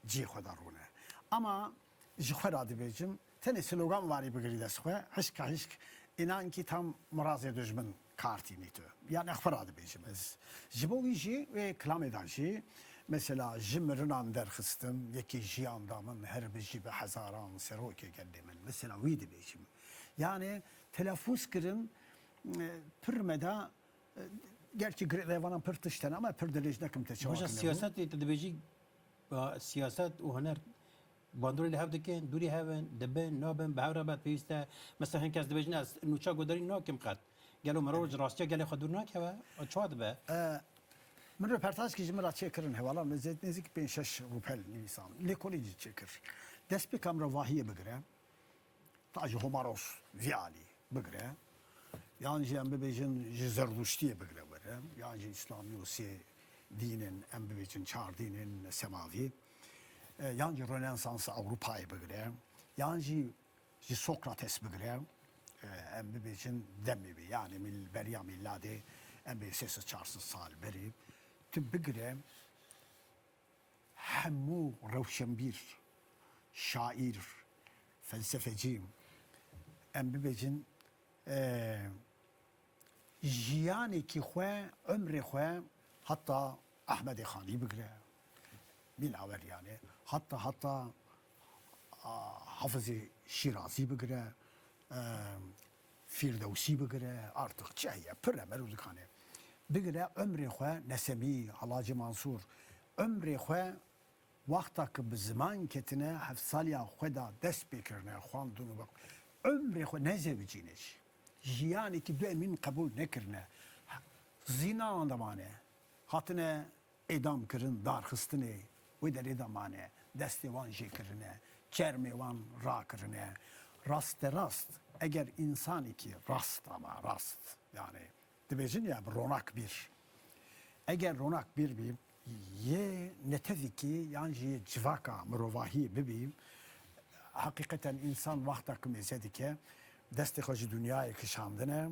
cihê xwe de rûne. Ama ji xwe re dibêjim, tenê slogan warî bigirî dest xwe, hişka hişk, înan kî tam mirazê dijmin kar tînî tu. Yani xwe re dibêjim ez. Ji bo wî jî wê kilamê de jî, mesela ji mirinan derxistim, yekî jiyan da min, her bijî bi hezaran serokê gelê min. Mesela wî dibêjim. Yani telafûz kirin, e, pir me da, e, gerçî girêdayî vanan pir tişt hene, ama pir dirêj nekim te çawa Baş e, kine bû. siyasetê tu dibêjî, ba, siyaset û huner bandorê li hev dikin, dûrî hev in, dibin, nabin, bi hev re be pêwîst e. Mesela hin kes dibêjin, ez nûça guhdarî nakim qet. Gelo mirov ji rastiya gelê xwe dûr nakeve? O çawa dibe? E, min röportajkî ji min re çêkirin hevalan, min zêd nêzîk pênc şeş rûpel nivîsan. Lêkolîn jî çêkir. Destpêka mirovahiyê bigire. Ta ji Homaros vî alî bigire, yan jî em bibêjin ji Zerdûştiyê bigire were, yan jî Îslamî û sê dînên, em bibêjin çar dînên semavî, e, yan jî Rönesansa Ewropayê bigire, yan jî ji Sokrates bigire, e, em bibêjin demê wî, yani mil-, beriya mîladê, em bê sê sed çar sed sal berî, tu bigire, hemû rewşenbîr, şaîr, felsefecî, em bibêjin, e, jiyanekî xwe, umrê xwe heta Ehmedê Xanî bigire, Mîlawer yani, heta, heta, a, Hafizê Şîrazî bigire, e, Fîrdewsî bigire, artık çi heye, pir e, merû dikane. Bigire, umrê xwe, Nesemî, Halacî Mansûr, umrê xwe wexta ki bi ziman ketine, heft saliya xwe da dest pê kirine, xwendin û bak-, umrê xwe nezewicîne jî. Jiyanekî duemîn qebûl nekirine. Zînanan de mane. Hatine îdam kirin, darxistinê wê derê de mane, destê wan jê kirine, çermê wan rakirine. Rasterast, eger însanekî rast, ama rast, yani dibêjin ya bi ronak bîr. Eger ronak bîr bî, yê netevikî yan jî yê civaka mirovahiyê bibî, heqîqeten însan wexta ku mêze dike, destê xwe ji dinyayê kişandine,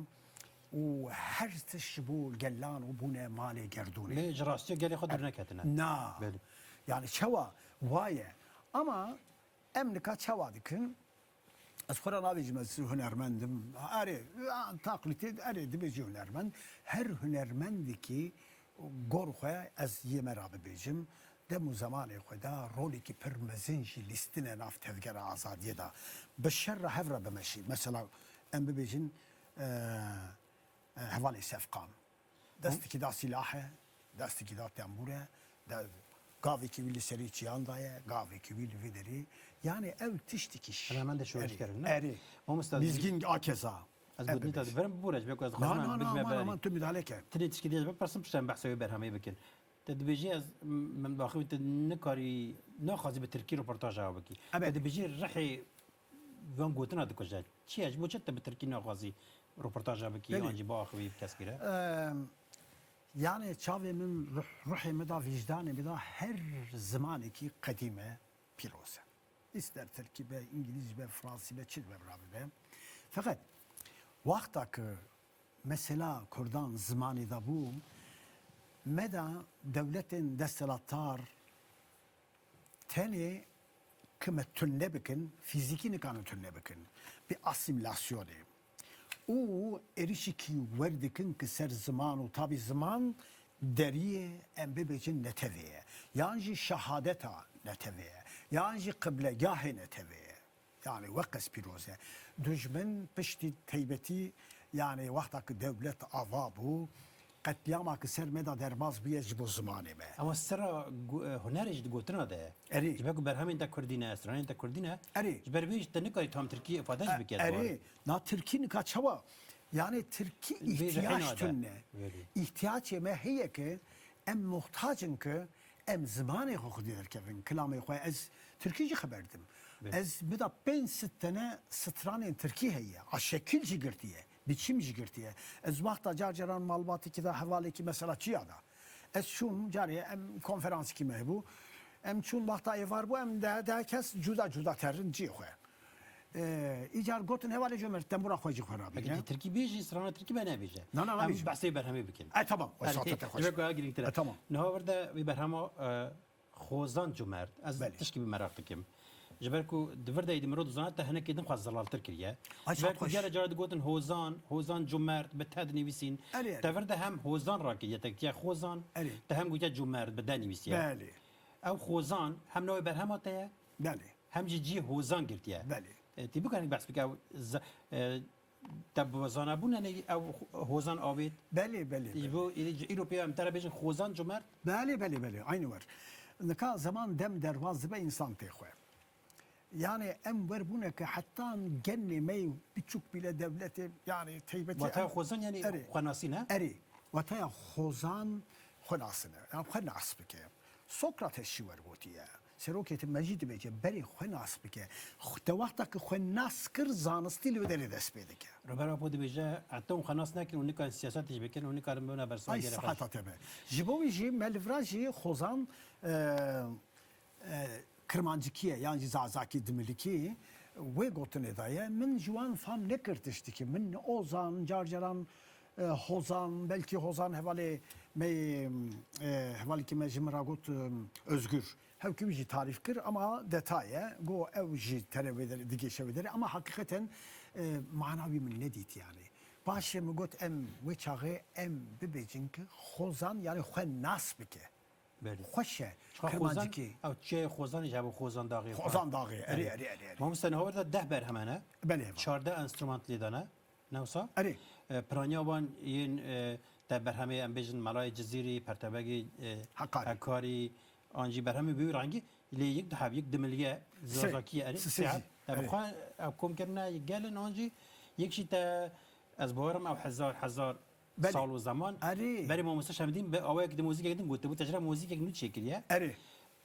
û her tişt ji bo gelan û bûne malê gerdûnê. Lê ji rastiya gelê xwe dûr neketine. Na. Belê. Yani çawa waye. Ama em nika çawa dikin? Ez xwe re nabêjim ez hunermend im. Erê, taqlîtê, erê dibêjî hunermend. Her hunermendekî gor xwe ez yê me re bibêjim. Dem û zemanê xwe de rolekî pir mezin jî lîstine nav tevgera azadiyê de. Bi şer re hev re bimeşî. Mesela em bibêjin, e, e, hevalê Sefqan. Destekî da sîlah e, destekî da tembûr e, de, gavekî wî li serê çiyan daye, gavekî wî li vê derê. Yani ew tiştekî şî. Hemen de şoreşger in, ne? Erê. Mamosta, Mizgîn a keza. Ez gotinî te dibirim, bibûre ji ber ku ez dixwazim em bigime berî. Aman, aman, tu midale ke. Tinê tişkî dê ez bipirsim, piştre em behsa wê berhemê bikin. Te dibêjî ez, m-, min daxivî tu nikarî, naxwazî bi tirkî roportaja bikî. Te dibêjî rihê van gotina dikuje. Çi ye? Ji bo çi tu bi tirkî naxwazî roportaja bikî, an jî biaxivî bi keskî re? Em, yani çavê min, ruh, ruhê min da, vîjdanê min da her zimanekî qedîm e, pîroz e. Îster tirkî be, îngilîzî be, fransî be, çi be bira bibe. Feqet wexta ku mesela kurdan zimanê de bû, me de dewletên desthilatdar tenê ki me tune bikin, fîzîkî nikane tune bikin, bi asîmîlasyonê û êrîşekî werdikin ki ser ziman û tabî ziman deriyê em bibêjin netewê ye, yan jî şehadeta netewê ye, yan jî qiblegahê netewê ye. Yani weqes pîroz e. Dujmin piştî teybetî, yani wexta ki dewlet ava bû, qetlîama ki ser me de derbas bûye ji bo zimanê me. Ama sera gu-, e, hunerê jî di gotina de ye. Erê. Ji ber ku berhemên te kurdî ne, stranên te kurdî ne. Erê. Ji ber vê jî te nikarî tam tirkî îfade jî bike di warê. Erê. Na tirkî nika çawa? Yani tirkî îhtiyaç tune. Belê. Îhtiyacê me heye ki em muhtac in ki em zimanê xwe xwedî derkevin, kilamê xwe. Ez tirkî jî xeber dim. Belê. Ez bida pênc sed tene stranên tirkî heye. A şekil jî girtiye, biçim jî girtiye. Ez wexta car caran malbatekî de hevalekî mesela çiya da. Ez çûm carê em konferansekî me hebû. Em çûn wexta êvar bû, em de, de kes cuda cuda terin ciyê xwe. Ee, îcar gotin hevalê Cömert, tembûra xwe jî xwe rabîne. Peki, tirkî bêjî, strana tirkî me nebêje. Na, na, nabêjim. Em behsê berhemê bikin. E, tamam. O saate te xweş. Ji ber ku ev girîngtir e. E, tamam. Niha vir de wî berhema, e, Xozan Cömert. Ez tişkî bi meraq dikim. Ji ber ku di vir de êdî mirov dizane te hinekê din xwe zelaltir kiriye. Ji ber ku gelek cara digotin Hozan, Hozan Cömert bi te dinivîsîn. Erê, erê. Te vir de hem Hozan rakiriye, te kiriye Xozan, erê, te hem gotiye Cömert bi de nivîsiye. Belê. Ew Xozan hem navê berhema te ye. Belê. Hem jî cihê hozan girtiye. Belê. E, tê bikarin behs bike ew z-, e, te bi zanebûn, yanî ew hozan avêt. Belê, belê, belê. Ji bo îro pê em te re bêjin hozan cumert. Belê, belê, belê. Aynî wer. Nika zeman dem derbas dibe însan tê xwe. Yani em wer bûne ke hetan genê me yê biçûk bîle dewletê, yani teybetî. Wataya em xozan yani erê, xwenasî ne? Erê. Wataya xozan xwenasî ne. Yani xwe nas bike. Sokrates jî wer gotiye. Serokê te me jî dibêje, berê xwe nas bike. Xwe-, te wexta ku xwe nas kir, zanistî li wê derê dest pê dike. Robert Apo dibêje, heta hûn xwe nas nekin, hûn nikarin siyasetê jî bikin, hûn nikarin bibine bersiva gelê xwe jî. Ay siheta te be. Ji bo wî jî me li vira jî xozan, e, e, Kirmancikî ye, yan jî Zazakî, Dimilikî, wê gotinê de ye. Min ji wan fam nekir tiştekî. Min ozan, car caran, e, hozan, belkî hozan hevalê me, e, hevalekî me ji min re got, e, Özgür. Hevkî wî jî tarîf kir, ama detay e. Go ew jî tere wê derê, digêşe wê derê. Ama heqîqeten, e, mana wî min nedît yani. Paşê min got em wê çaxê em bibêjin ki xozan yani xwe nas bike. Belê. Xweş e. Çiqa xozan, kirmancikî. Ew çiyayê Xozanê ji bo Xozan Daxê. Xozan Daxê, erê, erê, erê, erê. Mamoste niha wir de deh berhem hene. Belê, va. Çardeh enstrumant lê de ne. Ne wisa? Erê. E, piraniya wan yên, e, te berhemê em bêjin Melayê Cizîrî, Pertebegê, e, Hekarî. Hekarî, an jî berhemê bi wî rengî, lê yek diheb, yek dimilge, Sê. Zazakî ye, erê, Sê, sê sê heb. Jî. Te bi xwe ev kom kirine gelin an jî, yek jî te, ez bawerim ew hezar, hezar Belê. Sal û zeman. Erê. Berê mamoste Şemdîn bi awayekî di muzîkek din gotibû, te ji re muzîkek nû çêkiriye. Erê.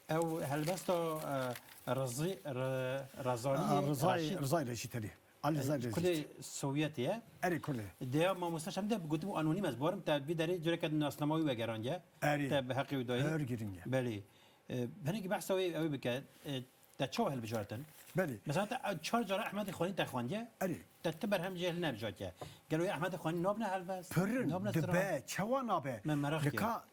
Ew helbesta, e, Rizî, Re-, Rezalî, Aa, Rizay, Reşîd. Rizay Reşîd, erê. Ali Rizay Reşîd. Kurdê Sovyetê ye. Erê, Kurdê. Deya mamoste Şemdîn gotibû anonîm ez barim, te vî derê cureke di nasnameya wî vegerand ye. Erê. Te bi heqê wî dayê. Her giring e. Belê. E, hinekî behsa wê ew bike. E, te çawa hilbijartin? Belê. Mesela te, e, çar cara Ehmedê Xanî te xwendiye, Erê. te ti berhem jê nebijatiye. Gelo Ehmedê Xanî nabine helbest? Pirin, Nabine dibe, stran? Çewa nabe? Me meraq Nika, kir.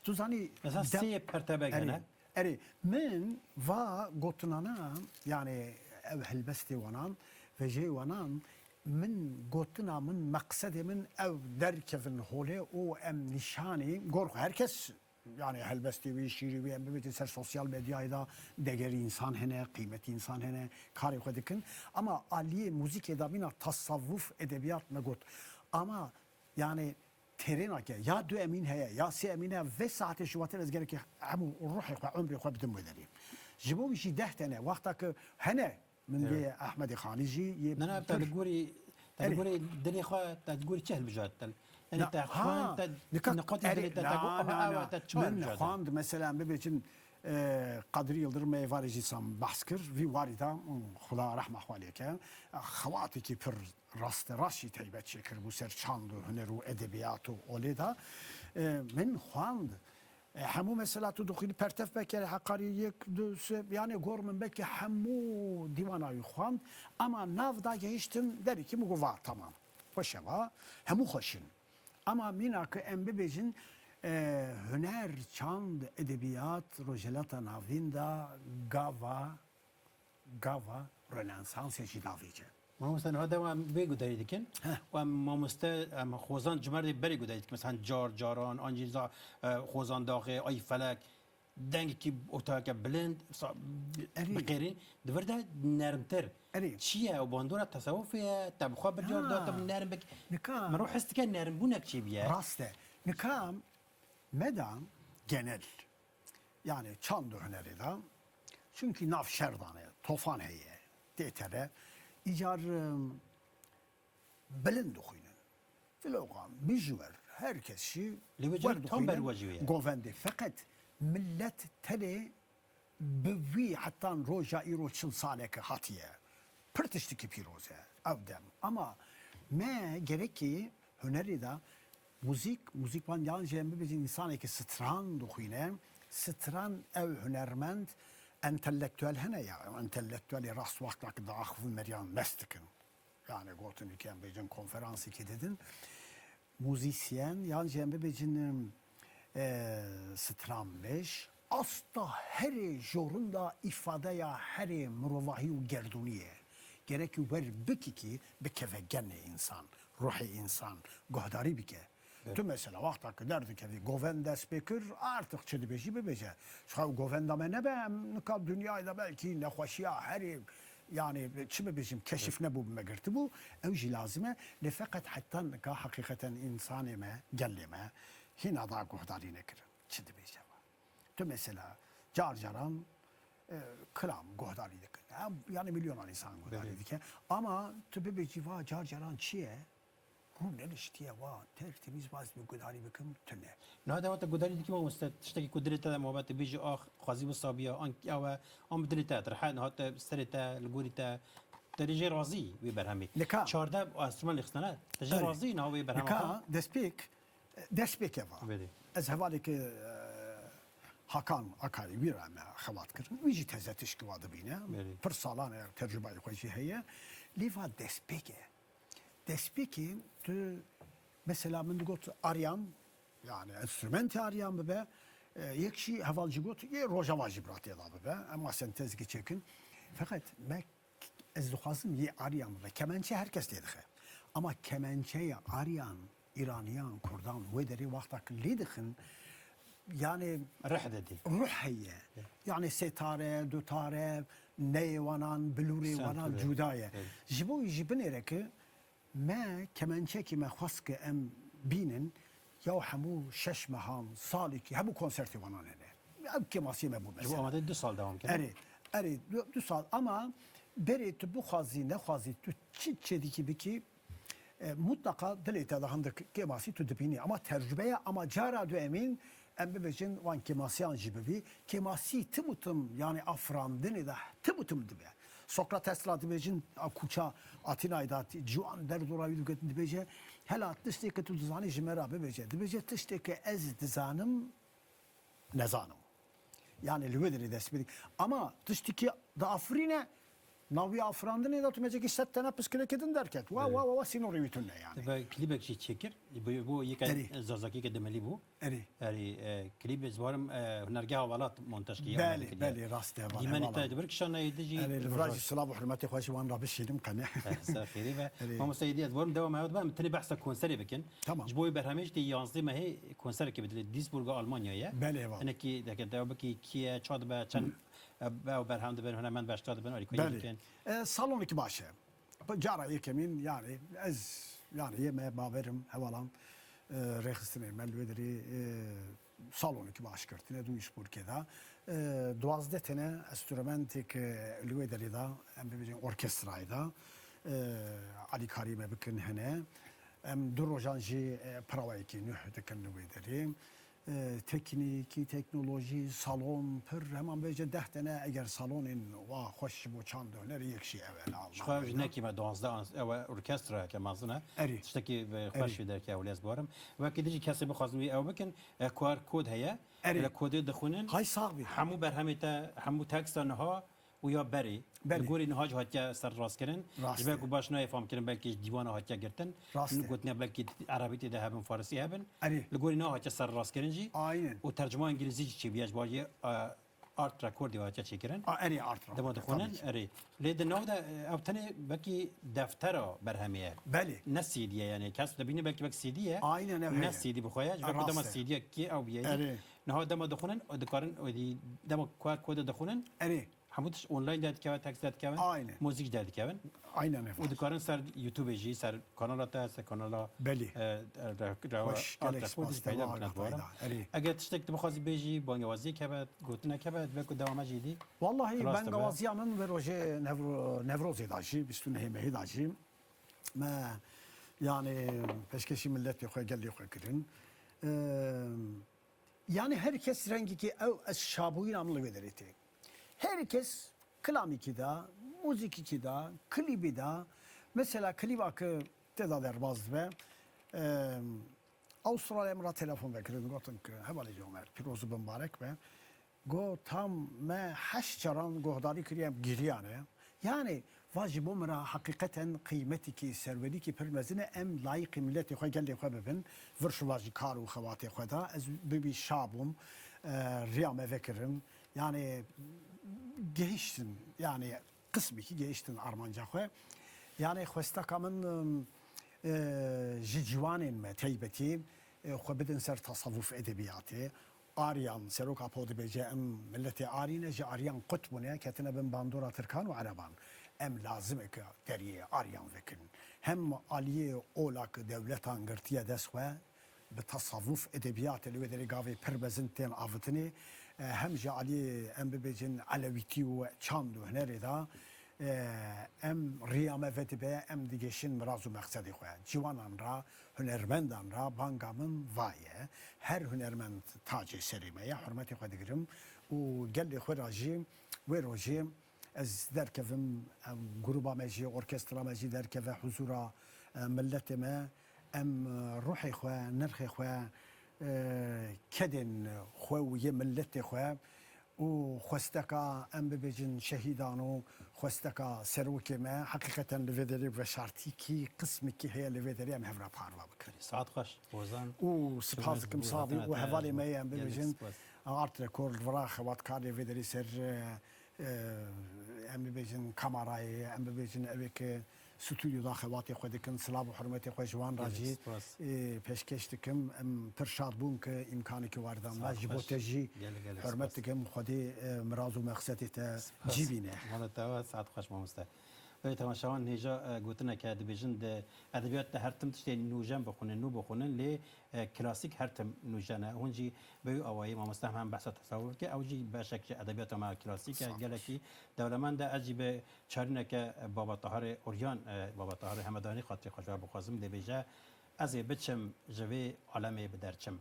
Tu zanî, Mesela de-, sê pertebe Erê. gene. Erê, min va gotinana, yani ev helbestê wanan, vejeyê wanan, min gotina min, meqsedê min ew derkevin holê û em nîşanî gor xwe. Her kes, yani helbestê wî, şîrî wî, em bibêjin ser sosyal medyayê de degerî însan hene, qîmetî însan hene, karê xwe dikin. Ama aliyê muzîkê de bîna tasavvuf, edebiyat me got. Ama yani têrê nake. Ya du emîn heye, ya sê emîn heye. Vê saetê ji watir ez gerekê hemû ruhê xwe, umrê xwe bidim wê derê. Ji bo wî jî deh tene, wexta ku hene, min Evet. bê Ehmedê Xanî jî yê Ne, ne, te pir li gorî, te li Erê. gorî dilê xwe, te li gorî çi hilbijart te? Yani Na, te ha, xwend, te nika, niqotê erê, dilê te, te na, got, aha, na, ewa, na. te çi Min hilbijart? xwend, mesela, bibêjin, e, Qadrî Yildirim me êvarê jî sam behs kir, vî warî de, hmm, Xuda rehma xwe lê ke, xewatekî pir rasterast jî taybet çêkiribû ser çand û huner û edebiyat û olê de. E, min xwend, e, hemû mesela tu dixwînî pertev pekere heqarî yek, du, sê, yani gor min belkî hemû dîwana wî xwend, ama nav da gehiştim derî ki min got va tamam. Xweş e va, hemû xweş in. Ama mîna ku em bibêjin, e, huner, çand, edebiyat, Rojhilata Navîn de gava gava Rönesansê jî davêje. Mamoste, niha dema em vê guhdarî dikin, Heh. û em mamoste, em xwezan ji me re berê guhdarî dikin. Mesela car, caran, an jî za-, e, xwezan daxê, ay felek, dengekî ortayeke bilind, sa-, Erê. biqêrîn, di vir de nermtir. Erê. Çi ye? Ew bandora tesewufê ye, te bi xwe bircar Ha. da, te bi nerm bik. Nika. Min rû his dike nermbûnek çêbiye. Rast e. Nika me da genel. Yani çand û hunerê de. Çunkî nav şer dane, tofan heye, tê tere. Îcar, em, bilind dixwînin. Vlogan, mijwer, her kes jî Lê wê wer cihê tam dixwînin, ber we jî ye. govendê. Feqet millet tenê bi wî hetan roja îro çil saleke hatiye. Pir tiştekî pîroz e ev dem. Ama me gerekî hunerî de muzîk, muzîkvan yan jî em bibêjin însanekî stran dixwîne. Stran ew hunermend entelektuel hene ya, ew entelektuelê rast wexta ki diaxivin meriyan mest dikin. Yani gotinekî em bêjin konferansêkî didin. Muzîsyen yan jî em bibêjin, e, stranbêj, asta herê jorunda îfadeya herê mirovahî û gerdûnî ye. Gerekî wer bikî kî bikeve genê însan, ruhê însan, guhdarî bike. Evet. Tu mesela wexta ku derdikevî govend dest pê kir, artık çi dibêjî bibêje. Ji xwe govenda me nebe, em nika dinyayê de belkî nexweşiya herê, yani çi bibêjim, keşif nebû, bi me girtibû, ew jî lazim e. Lê feqet heta nika heqîqeten însanê me, gelê me hîna da guhdarî nekirin. Çi dibêje we? Tu mesela car caran, e, kilam guhdarî dikin. Em, yani milyonan însan guhdarî Belê. dike. Ama tu bibêjî va car caran çi ye? Rû neliştiye wa, tertemiz baz bi gudarî bikim, tune. Niha de wate gudarî dikî mamoste, tiştekî ku dilê te de muhabbet bêjî, ax, xwezî wisa biya, an ew e, an bi dilê te dirhe, niha te serê te, li gorî te, te rê jê razî wê berhemê. Nika. Çardeh enstrûman lêxistine, te jê Erê. razî niha wê berhema Nika, xwe? destpêk, destpêk e va. Belê. Ez hevalê ke, e, Hakan Akayî wî re me xebat kirin. Wî jî teze tişkî wa dibîne. Belê. Pir salan e, tecrûbayê xwe jî heye. Lê va destpêk e. Destpêkê tu, mesela min digot aryan, yani enstrûmentê aryan bibe, e, yek jî heval jî got, yê rojava jî bi re tê de bibe, em wa sentezkî çêkin. Feqet me, ez dixwazim yê aryan bibe. Kemençe her kes lê dixe. Ama kemençeya aryan, Îraniyan, Kurdan, wê derê wexta ku lê dixin, yani Rih dedî. ruh heye. Yani sêtare, dutare, neyê wanan, bilûrê Sen wanan pire. cuda ye. Evet. Ji bo wî jî binêre ki Me kemençekî me xwest ke em bînin, ya hemû şeş mehan, salekî, hemû konsertê wanan hene. Ev kêmasiyê me bû Ji bo mesela. Amadê du sal dewam kir. Erê, erê, du, du sal ama berê tu bixwazî, nexwazî, tu çi çêdikî bikî, e, mutlaka dilê te de hindik kêmasî tu dibînî. Ama tecrûbe ye, ama cara duemîn Em bibêjin, wan kêmasiyan jî bibî. Kêmasî tim û tim, yani afirandinê de tim û tim dibe. Sokrates ra dibêjin, a kuça Atînayê de ciwan derdora wî diketin, dibêje, hela tiştê ke tu dizanî ji me ra bibêje. Dibêje, tiştê ke ez dizanim, nezanim. Yani li wê derê dest pê dike. Ama tiştekî diafirîne, Navî afirandinê de tu mecekî sed tene piskilekê din derket. Wa, wa, wa, wa, sînorê wî tune yani. Ve klîbek jî çêkir. Bo, bo yeka Erê. Zazakî ke demilî bû. Erê. Erê, e, klîbê ziwarim, e, hunergeha Welat montaj kiriye. Belê, belê, rast e, heval. Dîmenê te dibir kişanayê di jî. Erê, li vira jî silav û hurmetê xwe ji wan re bişînim qene. Ser xêrê ve. Erê. Mamoste Êdî, ez ziwarim dewam hewe dibem, tenê behsa konserê bikin. Tamam. Ji bo wê berhemê jî tê yanzdeh mehê konserekê bidilê Duisburga Almanyayê. Belê, heval. Hinekî deke dew bikî kî ye, ça dibe, çend, e, ew berhem dibin, hunermend beşdar dibin, alîkarî Belê. Dikin. E, salonekî baş e. Cara yekemîn, yani ez, yani yê me baverim hevalan, e, rêxistinê me li wê derê, e, salonekî baş girtine Duisburgê de. E, duwazdeh tene enstrumentêk, e, li wê derê de, em bibêjin orkestrayê de, e, alîkarî me bikin hene. Em du rojan jî, e, pirawayekî nuh dikin li wê derê. E, teknîkî, teknolojî, salon, pir, heman bêje deh tene eger salonên wa xweş ji bo çand û hunerê yek jî ew e li Almanya. Ji xwe ji nekî me duwazdeh an-, ew e orkestrayeke mezin e. Erê. Tiştekî, e, xweş Erê. Jî derkeve, hûlê ez barim. Wekî dijî kesê bixwazin wî ew bikin, e, Q R kod heye. Erê. Li kodê dixwînin. Hay sax bî. Hemû berhemê te, hemû teksta niha û ya berê. Belê. Li gorî niha jî hatiye serrastkirin. Rast e. Ji ber ku baş nayê famkirin, belkî ji dîwana hatiye girtin. Rast e. Gotinê belkî erebî tê de hebin, farisî hebin. Erê. Li gorî niha hatiye serrastkirin jî. Aynen. Û tercuma îngilîzî jî çêbûye ji bo jî, e, Art Record hatiye çêkirin. A, erê Art Record. Dema dixwînin, tabii ki. Erê. Lê di nav de, e, ew tenê belkî deftera berhemê ye. Belê. Ne C D ye yani. Kes dibîne belkî belkî C D ye. Aynen ev Ne heye. C D bi xwe ye. Ji ber ku dema Rast e. C D ye kê ew biyeyî. Erê. Niha dema dixwînin, dikarin, dema Q R kodê dixwînin. Erê. Hemû tişt online derdikeve, tekst derdikevin, Aynen. Muzîk derdikevin. Aynen ev. Û dikarin ser YouTube jî, ser kanala te, ser kanala, Belê. E, re, re, Xweş, gelek spas, peyda bikin, ez barim. Erê. Eger tiştek tu bixwazî bêjî, bangewaziyek hebe, gotinek hebe, divê ku dewame jî dî. Wallahî bengewaziya min vê rojê Nevro-, Nevrozê da jî, bîst û nehê mehê da jî me, yani, pêşkêşî milletê xwe, gelê xwe kirin. E, yani her kes rengekî ew ez şabûyîna min li wê derê tê. Her kes kilamîkî da, muzîkîkî da, klîbî da. Mesela klîba ki tê da derbaz dibe, em, Avustralya min ra telefon vekirin, gotin ki hevalê Comer, pîroz û bimbarek be. Go tam me heşt caran gohdarî kiriye, em giriyane. Yani, va ji bo min re heqîqeten qîmetikî, serwerîkî pir mezin e, em layîqî miletê xwe, gelê xwe bibin, vir şiva jî kar û xebatê xwe da, ez bibî şa bûm, e, riya me vekirin. Yani, gehiştin, yani, qismekî gehiştin armanca xwe. Yani, xwesteka min, e, ji ciwanên me teybetî, e, xwe bidin ser tasavuf edebiyatê. Aryan, seroka po dibêje, em miletê Arî ne, ji Aryan qut bûne, ketine bin bandora Tirkan û Ereban. Em lazim e ke deriyê Aryan vekin. Hem aliyê ola ke dewletan girtiye dest xwe, bi tasavvuf edebiyatê li wê derê gavê pir mezin tên avitinê, e, hem ji aliyê em bibêjin elewîtî û çand û hunerê de, e, em riya me vedibe, em digêşin miraz û mexsedê xwe. Ciwanan ra, hunermendan ra banga min va ye. Her hunermend tacê serê me ye. Hurmetê xwe digirim û gelê xwe ra jî wê rojê ez derkevim, em, grûba me jî, orkestra me jî derkeve huzûra, e, miletê me. Em, e, ruhê xwe, nirxê xwe, e, kedên xwe û yê miletê xwe û xwesteka, em bibêjin, şehîdan û xwesteka serokê me, heqîqeten li vê derê veşartîkî qismekî heye, li vê derê em hev re parve bikin. Saet xweş, Ozan. Û spas dikim Sabî û hevalê me ye, em bibêjin, Art Record, vira xebatkarê vê derê ser, e, e, em bibêjin, kamerayê, em bibêjin, ew ê ke stûdyoda xebatê xwe dikin, silav û hurmetê xwe ji wan re jî, e, pêşkêş dikim. Em pir şad bûn ke îmkanekî waridan me. Ji bo te jî hurmet dikim. Xwedê, e, miraz û mexsedê te cî bîne. Mala te ava, saet xweş mamoste. Belê, temaşevan hêja, e, gotineke dibêjin, di edebiyat de her tim tiştê nûjen bixwînin, nû bixwînin, lê e, klasîk her tim nûjen e. Hûn jî bi wî awayî mamoste hem, hem behsa tesewuf dike. Ew jî beşek ji edebiyata me klasîk e, gelekî dewlemend e. Ez jî bi çarîneke, e, Baba Tahirê Uryan, e, Baba Tahirê Hemedanî xatirê xwe ji we bixwazim, dê bêje, Ez ê biçim ji vê alemê bi derçim.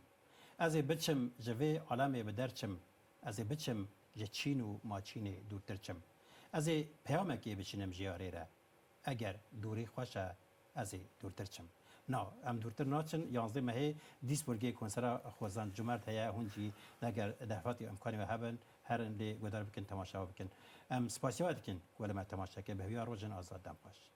Ez ê biçim ji vê alemê bi derçim. Ez ê biçim ji çîn û maçînê dûrtir çim. Ez ê peyamekê bişînim jiyarê re. Eger dûrî xweş e, ez ê dûrtir çim. Na, em dûrtir naçin, yanzdeh mehê Duisburgê konsera Xwezan Cumert heye, hûn jî neger dehfatî îmkanê we hebin, herin lê guhdar bikin, temaşe bikin. Em spasiya we dikin ku li me temaşe kir, bi hêviya rojên azad, dem xweş.